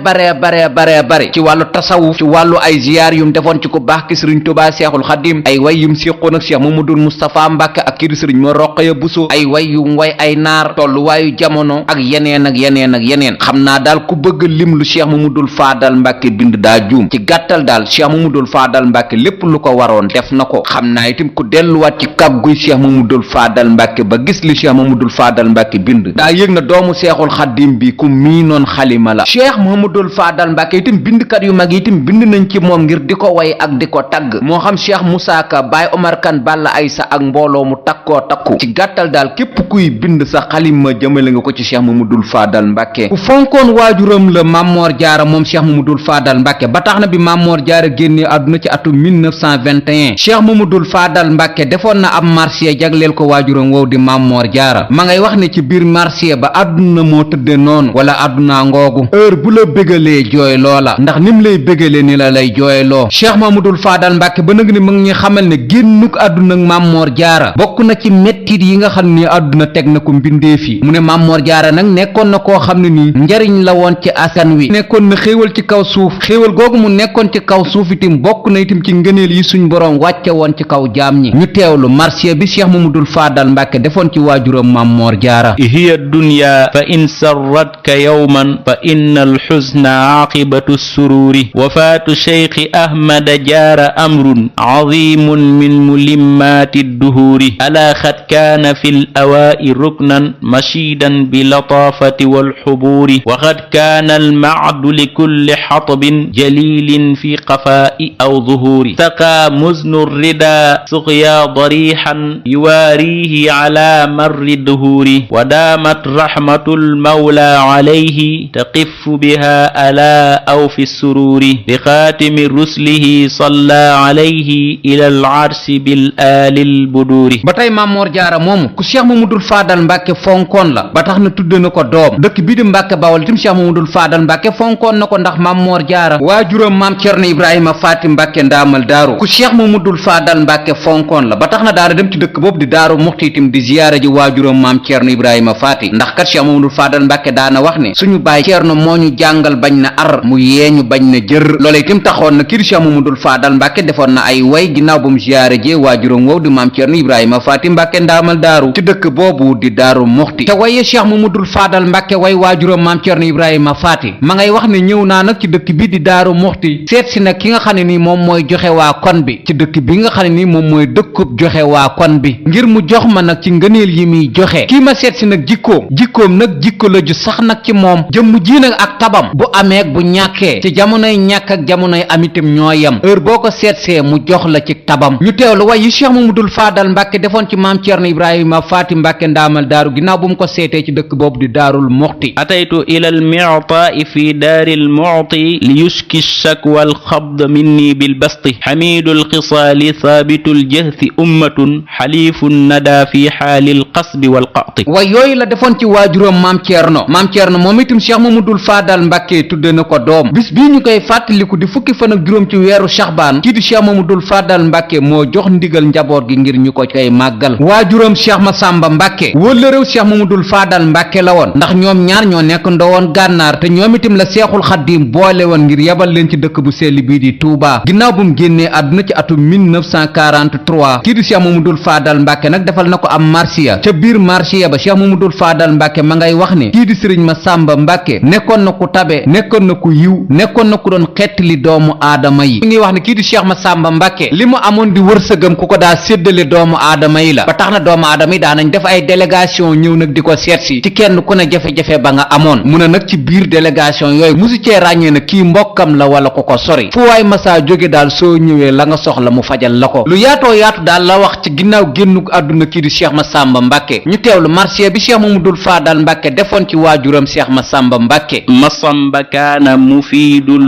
ci wàllu tasawuf ci wàllu ay ziyaar yum defoon ci ku baax ki Sëriñ Tuubaa Seexul Xadim ay way yum séqoon ak Cheikh Mamadou Moustapha Mbacke ak kii di Sëriñ Mor Roqaya Buso ay way yum way ay naar tolluwaayu jamono ak yeneen xam naa daal ku bëgg lim lu Cheikh Mamadou Fadal Mbacke bind daa juum ci gàttal daal Cheikh Mamadou Fadal Mbacke lépp lu ko waroon def na ko xam naa itam ku delluwaat ci kàgguy Cheikh Mamadou Fadal Mbacke ba gis li Cheikh Mamadou Fadal Mbacke bind daa yëg na doomu Seexul Xadim bi ku miinoon xalima la Cheikh Mamadou Fadal Mbacke itam bindkat yu mag itam bind nañ ci moom ngir di ko way ak di ko tagg moo xam Cheikh Moussa Ka Baye Omar Kane Balla Aysa ak mbooloo mu takkoo takku ci gàttal daal képp kuy bind sa xalima jëmale nga ko ci Cheikh Mamadou Fadal Mbacke ku fonkoon waajuram la Mamor Jaara moom Cheikh Mamadou Fadal Mbacke ba tax na bi Mamor Jaara génnee àdduna ci atum 1921 Cheikh Mamadou Fadal Mbacke defoon na ab marché jagleel ko waajuram wow di Mamor Jaara ma ngay wax ne ci biir marché ba àdduna moo tëdde noonu wala àdduna ngoogu heure bu la bégalee jooy loola ndax nim lay bégalee ni la lay jooyloo Cheikh Mamadou Fadal Mbacke ba nag ni mu ngi xamal ne génnuk àdduna ak Mamor Jaara bokk na ci mettit yi nga xam ni àdduna teg na ko mbindeef yi mu ne Mamor Jaara nag nekkoon na koo xam ne nii njariñ la woon ci askan wi nekkoon na xéewal ci kaw suuf xéewal googu mu nekkoon ci kaw suuf itam bokk na itam ci ngëneel yi suñ boroom wàcce woon ci kaw jaam ñi ñu teewlu marché bi Cheikh Mamadou Fadal Mbacke defoon ci waajuram Mamor Jaara hiya dunya fa in sarratka yawman fa inna alxusna aqibatu sururi wafaatu cheikhi ahmada jaara amrun azimun min mulimmaati duhuri ala xad kaana fi l awaa'i ruknan mashidan bi lataafati walxubuuri wa xad kaana almacdu likulli xatabin jalilin fi qafaa'i aw zuhuuri saqaa muznu rida suqya darixan yuwaarihi ala marri duhuuri wa daamat raxmatu lmawla alayhi taqifu biha ala aw fi suruuri bi xaatimi ruslihi salla alayhi ila alarsi bil aalil buduuri ba tey Mamor Jaara moomu ku Cheikh Mamadou Fadal Mbacke fonkoon la ba tax na tudde na ko doom dëkk bii di Mbacke Bawol itam Cheikh Mamadou Fadal Mbacke fonkoon na ko ndax Mamor Jaara waajuram maam Cerno Ibrahima Faati Mbacke ndaamal daaru ku cheikh mamadul faadal mbàkke fonkoon la ba tax na daana dem ci dëkk boobu di daaru muxti itam di ziyaara ji waajuram maam ceerno ibrahima faati ndax kat cheikh mamadul faadal mbàkke daana wax ne suñu baay ceerno moo ñu jàngal bañ na ar mu yeeñu bañ na jër loola itam taxoon na kii di cheikh mamadul faadal mbàkke defoon na ay way ginnaaw ba mu ziyaara ji waajuram wow di maam ceerno ibrahima faati mbàkke ndaamal daaru ci dëkk boobu di daaru muxti te waye cheikh mamadul faadal mbàkke way waajuram maam ceerno ibrahima faati ma ngay wax ne ñëw naa nag ci dëkk bi di daaru muxti seet si nag ki nga xam ne nii moom mooy joxe waa kon bi ci dëkk bi nga xam ne nii moom mooy dëkkub joxe waa kon bi ngir mu jox ma nag ci ngëneel yi muy joxe kii ma seet si nag jikkoom nag jikko la ju sax nag ci moom jëmm ji nag ak tabam bu amee bu ñàkkee ci jamonoy ñàkk ak jamonoy amitam ñoo yem heure boo ko seetsee mu jox la ci tabam ñu teewlu way yi cheikh mamadul faadal mbàkke defoon ci maam ceerno ibrahima faati mbàkke ndaamal daaru ginnaaw bu mu ko seetee ci dëkk boobu di daarul muxti ataytu ila almi'ta'i fi daari almu'ti li yushki shakwa alxabd minni bilbasti xamidu alxisaali thaabitu aljahthi ummatun xaliifu nada fi xaali alqasbi walqati way yooyu la defoon ci waajuram maam ceerno moom itam cheikh mamadul faadal mbàkke tudde na ko doom bis bii ñu koy fàttaliku di fukki fan ak juróom ci weeru saxbaan kii di cheikh mamadul faadal mbàkke moo jox ndigal njaboot gi ngir ñu ko koy màggal waajuram cheikh masamba mbàkke wólla réew cheikh mamadul faadal mbàkke la woon ndax ñoom ñaar ñoo nekk ndowoon gànnaar te ñoom itam la seexul xaddiim boole woon ngir yebal leen ci dëkk bu sell bii di Touba ginnaaw bu mu génnee àdduna ci atum 1943 kii di cheikh mamadul faadal mbàkke nag defal na ko am marsiya ca biir marsiya ba cheikh mamadul faadal mbàkke ma ngay wax ne kii di sëriñ masamba mbàkke nekkoon na ku tabe nekkoon na ku yiw nekkoon na ku doon xettali doomu aadama yi mi ngi wax ne kii di cheikh masamba mbàkke li mu amoon di wërsëgam ku ko daa séddale doomu aadama yi la ba tax na doomu aadama yi daanañ def ay délégation ñëw nag di ko seetsi ci kenn ku ne jafe-jafe ba nga amoon mu ne nag ci biir délégation yooyu musu cee ràññee na kii mbokkam la wala ko ko sori fu waay masaa jóge daal soo ñëwee la nga soxla mu fajal la ko lu yaatoo yaatu daal la wax ci ginnaaw génnuk àdduna kii di cheikh masamba mbàkke ñu teewlu marsiya bi cheikh mamadul faadal mbàkke defoon ci waajuram cheikh masamba mbàkke masamba kaana mufiidul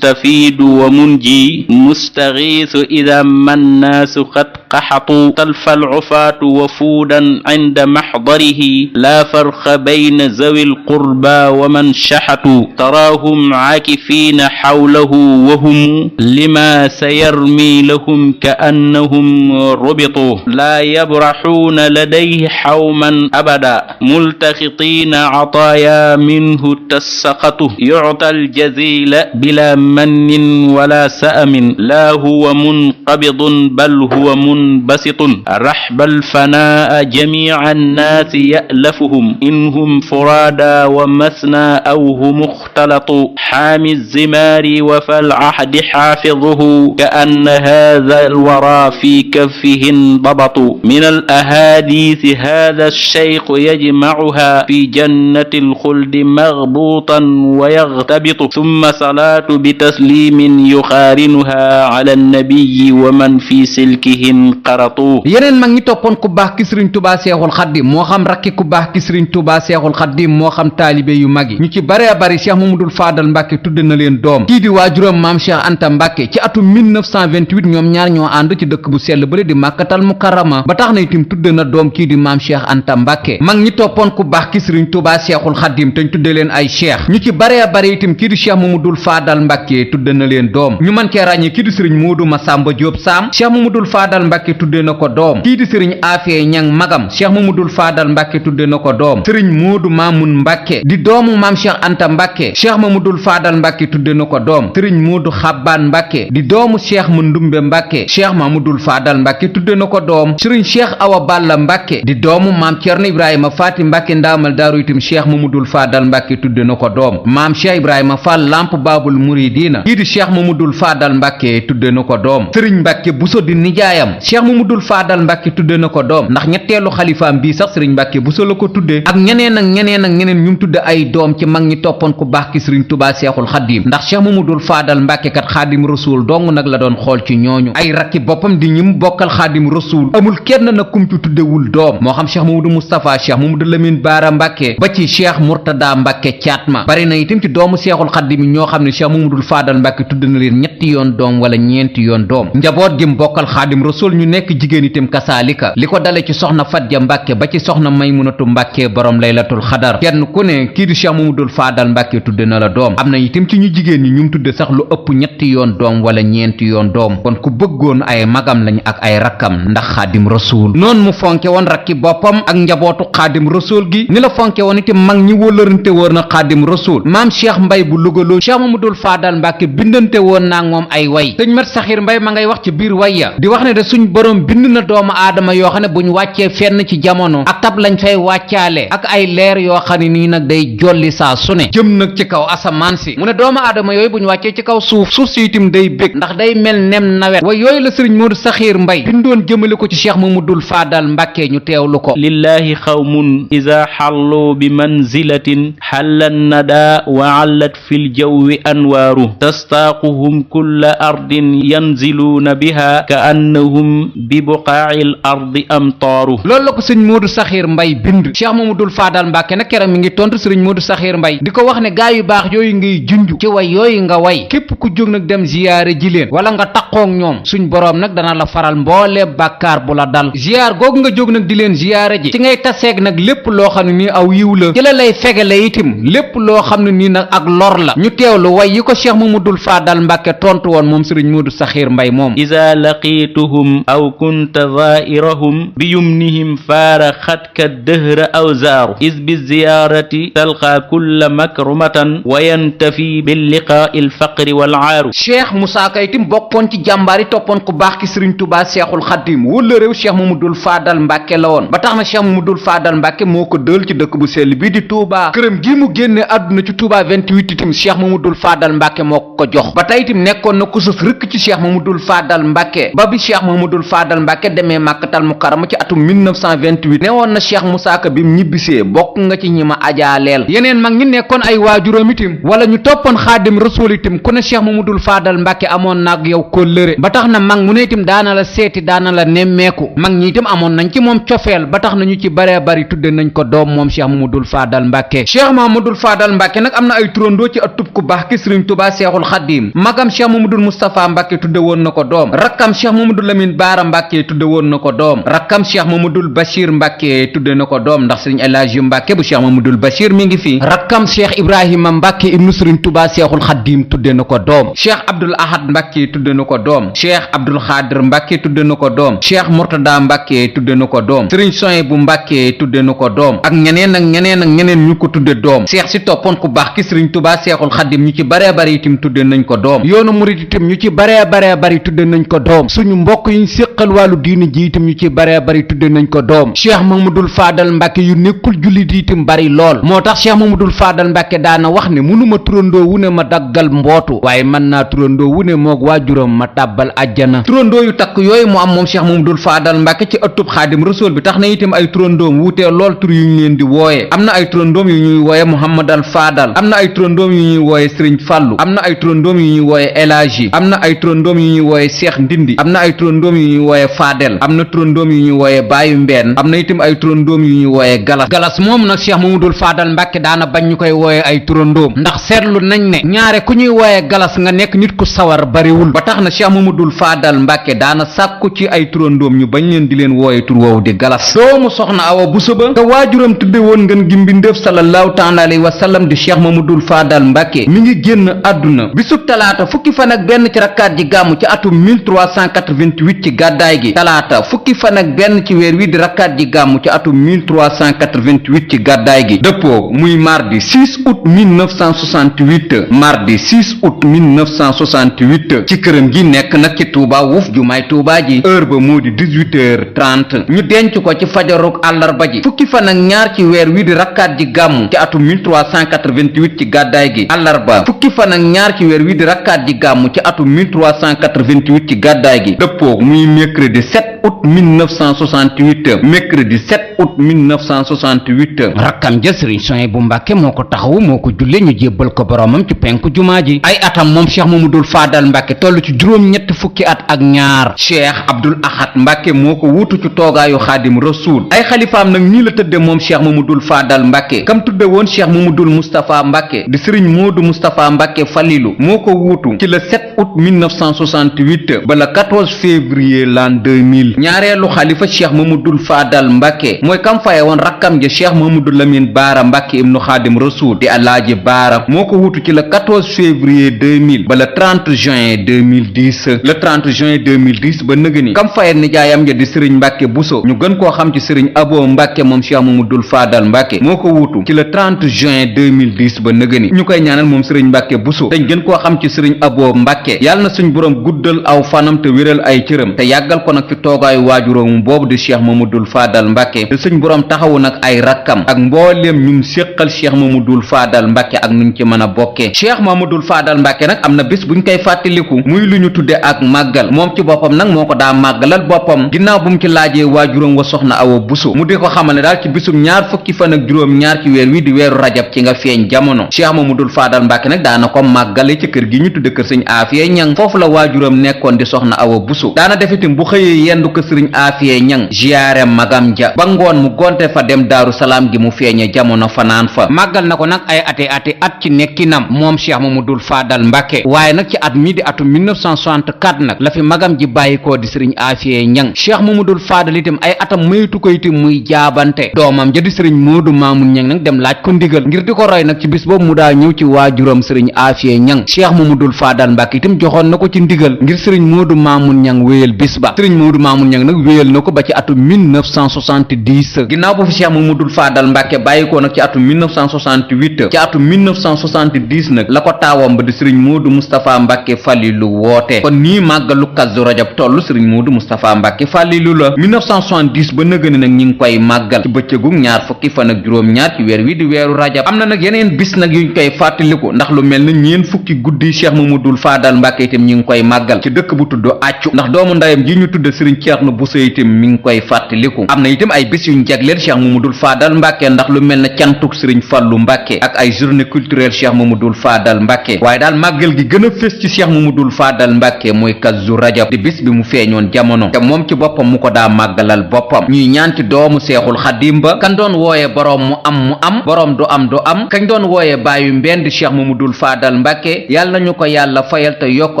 mustafiidu wa munji mustagiisu ida mannaasu qad qaxatu talfa alcufaatu wafuudan cinda maxdarihi laa farqa bayna zawi alqurba wa man shaxatu taraahum caakifiina xawlahu wa hum lima sayarmi lahum kaannahum rubitu laa yabraxuuna ladayhi xawman abada multaxitiina cataaya minhu tassaqatu yucta aljazila bila mannin wala sa'amin laa huwa munqabidun bal huwa munbasitun raxba alfanaa jamica annaasi ya'lafuhum inhum furaada wa masna aw hum muxtalatu xaami الزمار وفي العهد حافظه كأن هذا الورى في كفه انضبط من الأحاديث هذا الشيخ يجمعها في جنة الخلد مغبوطا ويغتبط ثم صلاة بتسليم يقارنها على النبي ومن في سلكه انقرطوا yeneen mag ñi toppoon ku baax ki Sëriñ Tuubaa Seexul Xaddim moo xam rakki ku baax ki Sëriñ Tuubaa Seexul Xaddim moo xam taalibe yu mag yi ñu ci bare bari Cheikh Mamadul Faadal Mbàkke tudde na leen doom kii di waajuram maam Cheikh Anta Mbàkke ci atum 1928 ñoom ñaar ñoo ànd ci dëkk bu sell bële di màkkatal mukarrama ba tax na itam tudde na doom kii di maam Cheikh Anta Mbàkke mag ñi toppoon ku baax ki Sëriñ Tuubaa Seexul Xaddim te ñu tudde leen ay cheikh ñu ci bare bari itam kii di Cheikh Mamadul Faadal Mbàkke tudde na leen doom ñu mën cee ràññee kii di Sëriñ Moodu Masamba Jóob Saam Cheikh Mamadul Faadal Mbàkke tudde na ko doom kii di Sëriñ Afee Ñang magam Cheikh Mamadul Faadal Mbàkke tudde na ko doom Sëriñ Moodu Maamun Mbàkke di doomu maam Cheikh Anta Mbàkke Cheikh Mamadul Faadal Mbàkke tudde na ko doom sëriñ Moodu Xabbaan Mbàkke di doomu cheikh Mandumbe Mbàkke cheikh Mamadul Faadal Mbàkke tudde na ko doom sëriñ cheikh Awa Balla Mbàkke di doomu maam Cerno Ibrahima Faati Mbàkke ndaamal daaru itam cheikh Mamadul Faadal Mbàkke tudde na ko doom maam cheikh Ibrahima Fall lamp baabul muridiina kii di cheikh Mamadul Faadal Mbàkke tudde na ko doom sëriñ Mbàkke Buso di nijaayam cheikh Mamadul Faadal Mbàkke tudde na ko doom ndax ñetteelu xalifaam bii sax sëriñ Mbàkke Buso la ko tudde ak ñeneen ak ñeneen ak ñeneen ñu tudde ay doom ci mag ñi toppoon ku baax ki sëriñ Tuubaa Seexul Xaddim ndax cheikh Mamadul Faadal Mbàkke kat xaadim rasuul dong nag la doon xool ci ñooñu ay rakki boppam di ñim bokkal xaadim rasuul amul kenn nag kum ci tuddewul doom moo xam cheikh Mamadou Moustapha cheikh Mamadou Lamine Baara Mbàkke ba ci cheikh Murtada Mbàkke Caatma bari na itam ci doomu Seexul Xaddim ñoo xam ne cheikh Mamadul Faadal Mbàkke tudd na leen ñetti yoon doom wala ñeenti yoon doom njaboot gi mbokkal xaadim rasuul ñu nekk jigéen itam kasaalika li ko dale ci soxna Fatja Mbàkke ba ci soxna Maymunatu Mbàkke borom laylatul xadar kenn ku ne kii di cheikh Mamadul Faadal Mbàkke tudd na la doom am na itam ci ñu jigéen jigéen ñi ñu mu tudde sax lu ëpp ñetti yoon doom wala ñeenti yoon doom kon ku bëggoon ay magam lañ ak ay rakkam ndax xaadim rasul noonu mu fonke woon rakki boppam ak njabootu xaadim rasul gi ni la fonke woon itam mag ñi wóllërante woon na xaadim rasul maam cheikh mbay bu lugaloo cheikh mamadul faadal mbàkke bindante woon naa moom ay way sëñ mat saxir mbay ma ngay wax ci biir way ya di wax ne de suñ borom bind na doomu aadama yoo xam ne buñ wàccee fenn ci jamono ak tab lañ fay wàccaale ak ay leer yoo xam ne nii nag day jolli saa su ne jëm nag ci kaw asamaan si mu ne doomu aadama yooyu buñ wàccee ci kaw suuf si itam day bég ndax day mel nem nawet way yooyu la sëriñ Moodu Saxiir Mbay bindoon jëmale ko ci cheikh mamadul faadal mbàkke ñu teewlu ko lillahi xawmun ida xallu bi manzilatin xallan nada wa allat fi ljawwi anwaaru tastaaquhum kulla ardin yanziluuna biha ka annahum bi buqaaci l ardi amtaaru loolu la ko sëñ Moodu Saxiir Mbay bind cheikh mamadul faadal mbàkke nag keroog mi ngi tontu sëriñ Moodu Saxiir Mbay di ko wax ne gaa yu baax yooyu ngay junj ci way yooyu nga way képp ku jóg nag dem ziyaare ji leen wala nga taqoog ñoom suñ boroom nag dana la faral mboole bàkkaar bu la dal ziyaar googu nga jóg nag di leen ziyaare ji ci ngay taseeg nag lépp loo xam ne nii aw yiw la ci la lay fegale itim lépp loo xam ne nii nag ak lor la ñu teewlu way yi ko cheikh mamadul faadal mbàkke tontu woon moom sëriñ Moodu Saxiir Mbay moom ida laqituhum aw kunta zairahum bi yumnihim faaraxatka dëhra aw zaaru is bi ziyaarati talqa kulla makrumatan wa yantafi billiqaa il faqri wal aaru cheikh Moussa Ka itam bokkoon ci jàmbaar yi toppoon ku baax ki sëriñ Tuubaa seexul xaddim wala réew cheikh mamadul faadal mbàkke la woon ba tax na cheikh mamadul faadal mbàkke moo ko dël ci dëkk bu sell bii di Touba këram gi mu génne àdduna ci Touba 28 itam cheikh mamadul faadal mbàkke moo ko jox ba tey itam nekkoon na ku sës rëkk ci cheikh mamadul faadal mbàkke ba bi cheikh mamadul faadal mbàkke demee màkkatal mukarrama ci atum 1928 newoon na cheikh Moussa Ka bi mu ñibbisee bokk nga ci ñi ma ajaaleel yeneen mag ñi nekkoon ay waajuram itam wala ñu toppoon xaadim rasul itam ku ne cheikh mamadul faadal mbàkke amoon naag yow kóllëre ba tax na mag mu ne itam daana la seeti daana la nemmeeku mag ñi itam amoon nañ ci moom cofeel ba tax na ñu ci baree bari tudde nañ ko doom moom cheikh mamadul faadal mbàkke cheikh mamadul faadal mbàkke nag am na ay turandoo ci atub ku baax ki sëriñ Tuubaa seexul xaddim magam cheikh mamadul moustapha mbàkke tudde woon na ko doom rakkam cheikh mamadul lamin baara mbàkke tudde woon na ko doom rakkam cheikh mamadul bachir mbàkke tudde na ko doom ndax sëriñ elaaji mbàkke bu cheikh mamadul bachir mi ngi fi rakkam cheikh ibrahima mbàkke ibnu sëriñ Tuubaa seexul xaddim tudde na ko doom cheikh abdul ahad mbàkke tudde na ko doom cheikh abdul xaadir mbàkke tudde na ko doom cheikh murtada mbàkke tudde na ko doom sëriñ soy bu mbàkke tudde na ko doom ak ñeneen ak ñeneen ak ñeneen ñu ko tudde doom cheikh si toppoon ku baax ki sëriñ Tuubaa seexul xaddim ñu ci baree bari itam tudde nañ ko doom yoonu murid itam ñu ci baree bari tudde nañ ko doom suñu mbokk yi ñu séqal wàllu diini ji itam ñu ci baree bari tudde nañ ko doom cheikh mamadul faadal mbàkke yu nekkul jullit itam bari lool moo tax cheikh mamadul faadal mbàkke daana wax ne mënuma turandoo wu ne ma daggal mbootu waaye mën naa turandoo wu ne moog waajuram ma tàbbal ajjana turandoo yu takk yooyu mu am moom cheikh mamadul faadal mbàkke ci ëttub xaadim rasul bi tax na itam ay turandoom wuutee lool tur yu ñu leen di wooye am na ay turandoom yu ñuy wooye muhammadal faadal am na ay turandoom yu ñuy wooye sëriñ fàllu am na ay turandoom yu ñuy wooye elaaji am na ay turandoom yu ñuy wooye seex ndindi am na ay turandoom yu ñuy wooye faadel am na turandoom yu ñuy wooye baayu mbeen am na itam ay turandoom yu ñuy wooye galas moom nag cheikh mamadul faadal mbàkke daana bañ ñu koy wooye ay turandoom ndax seetlu nañ ne ñaare ku ñuy wooye galas nga nekk nit ku sawar bariwul ba tax na cheikh mamadul faadal mbàkke daana sàkku ci ay turandoom ñu bañ leen di leen wooye tur woowu di galas doomu soxna awa buso ba te waajuram tudde woon ngeen gi mbindéef sallallahu taala alayhi wa sallam di cheikh mamadul faadal mbàkke mi ngi génn àdduna bisub talaata fukki fan ak benn ci rakkaat ji gàmmu ci atum 1388 ci gàddaay gi talaata fukki fan ak benn ci weer wi di rakkaat ji gàmmu ci atum 1388 ci gàddaay gi dëppoo muy mardi 6 août 1968 mardi 6 août 1968 ci këram gi nekk nag ci Touba Wuf jumaay Touba ji heure ba moo di 18h30 ñu denc ko ci fajarug àllarba ji fukki fan ak ñaar ci weer wi di rakkaat ji gàmmu ci atum 1388 ci gàddaay gi àllarba fukki fan ak ñaar ci weer wi di rakkaat ji gàmmu ci atum 1388 ci gàddaay gi dëppoo muy mercredi 7 août 1968 mercredi 7 août 1968 rakkam ja sëriñ soy bu mbàkke moo ko taxawu moo ko julle ñu jébbal ko boromam ci penku jumaa ji ay atam moom cheikh mamadul faadal mbàkke toll ci juróom-ñett fukki at ak ñaar cheikh abdul ahad mbàkke moo ko wuutu ci toogaayu xaadim rasul ay xalifaam nag ñii la tëdde moom cheikh mamadul faadal mbàkke kam tudde woon cheikh mamadul moustapha mbàkke di sëriñ moodu moustapha mbàkke falilu moo ko wuutu ci le 7 août 1968 ba le 14 février l'an 2000 2000 ñaareelu xalifa cheikh mamadul faadal mbàkke mooy kam faye woon rakkam ja cheikh mamadou lamin baara mbàkke ibnu xaadim rasul di alaaji baara moo ko wutu ci le 14 février 2000 ba le 30 juin 2010 le 30 juin 2010 ba nëgëni kam faye nijaayam ja di sëriñ mbàkke buso ñu gën koo xam ci sëriñ abo mbàkke moom cheikh mamadul faadal mbàkke moo ko wutu ci le 30 juin 2010 ba nëgëni ñu koy ñaanal moom sëriñ mbàkke buso dañ gën koo xam ci sëriñ abo mbàkke yàlla na suñ boroom guddal aw fanam te wéral ay cëram te yàggal ko nag fi toogaayu waajuróom boobu di cheikh mamadul faadal mbàkke te suñ boroom taxawu nag ay rakkam ak mbooleem ñum séqal cheikh mamadul faadal mbàkke ak nuñ ci mën a bokkee cheikh mamadul faadal mbàkke nag am na bis buñ koy fàttaliku muy lu ñu tudde ak màggal moom ci boppam nag moo ko daa màggalal boppam ginnaaw bu mu ci laajee waajuróom wa soxna awa buso mu di ko xamal ne daal ci bisum ñaar fukki fan ak juróom ñaar ci weer wi di weeru rajab ci nga feeñ jamono cheikh mamadul faadal mbàkke nag daana ko màggale ci kër gi ñu tudde kër sëñ aafiye ñang foofu la waajuram nekkoon di soxna awa buso daana def itam bu xëyee yendu ko sëriñ aafiye ñang ziyaare magam ja ba ngoon mu gonte fa dem daaru salaam gi mu feeñe jamono fanaan fa màggal na ko nag ay ati at ci nekkinam moom cheikh mamadul faadal mbàkke waaye nag ci at mi di atum 1964 nag la fi magam ji bàyyikoo di sëriñ aafiye ñang cheikh mamadul faadal itam ay atam maytu ko itam muy jaabante doomam ja di sëriñ moodu maamun ñang nag dem laaj ko ndigal ngir di ko roy nag ci bis boobu mu daa ñëw ci waajuram sëriñ aafiye ñang cheikh mamadul faadal mbàkke itam joxoon na ko ci ndigal ngir sëriñ moodu maamun ñang wéyal bis ba sëriñ moodu maamun ñang nag wéyal na ko ba ci atum 1970 ginnaaw bu fi cheikh mamadul faadal mbàkke bàyyikoo nag ci atum 1968 ci atum 1970 nag la ko taawam ba di sëriñ moodu mustapha mbàkke fàllilu woote kon nii màggalu kazu rajab toll sëriñ moodu mustapha mbàkke fàllilu la 1970 ba nëgëni nag ñi ngi koy màggal ci bëccëgu ñaar fukki fan ak juróom ñaar ci weer wi di weeru rajab am na nag yeneen bis nag yuñ koy fàttaliku ndax lu mel na ñeen fukki guddi cheikh mamadul faadal mbàkke itam ñi ngi koy màggal ci dëkk bu tudd accu ndax doomu ndayam ji ñu tudd sëriñ ceerno buso itam mi ngi koy fàttaliku am na itam ay bis yuñ jagleel cheikh mamadul faadal mbàkke ndax lu mel na cantuk sëriñ fàllu mbàkke ak ay journée culturelle cheikh mamadul faadal mbàkke waaye daal màggal gi gën a fés ci cheikh mamadul faadal mbàkke mooy kazu rajab di bis bi mu feeñoon jamono te moom ci boppam mu ko daa màggalal boppam ñuy ñaan ci doomu seexul xadim ba kan doon wooye boroom mu am boroom du am kañ doon wooye bàyyu mbend cheikh mamadul faadal mbàkke yàlla nañu ko yàlla fayal te yokk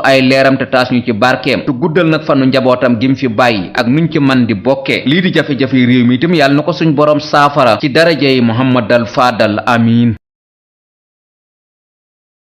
ay leeram te taas ñu ci barkeem te guddal nag fanu njabootam gim fi bàyyi ak nuñ ci man di bokkee lii di jafe-jafe réew mi itam yàlla na ko suñ boroom saafara ci darajey muhammadal faadal amiin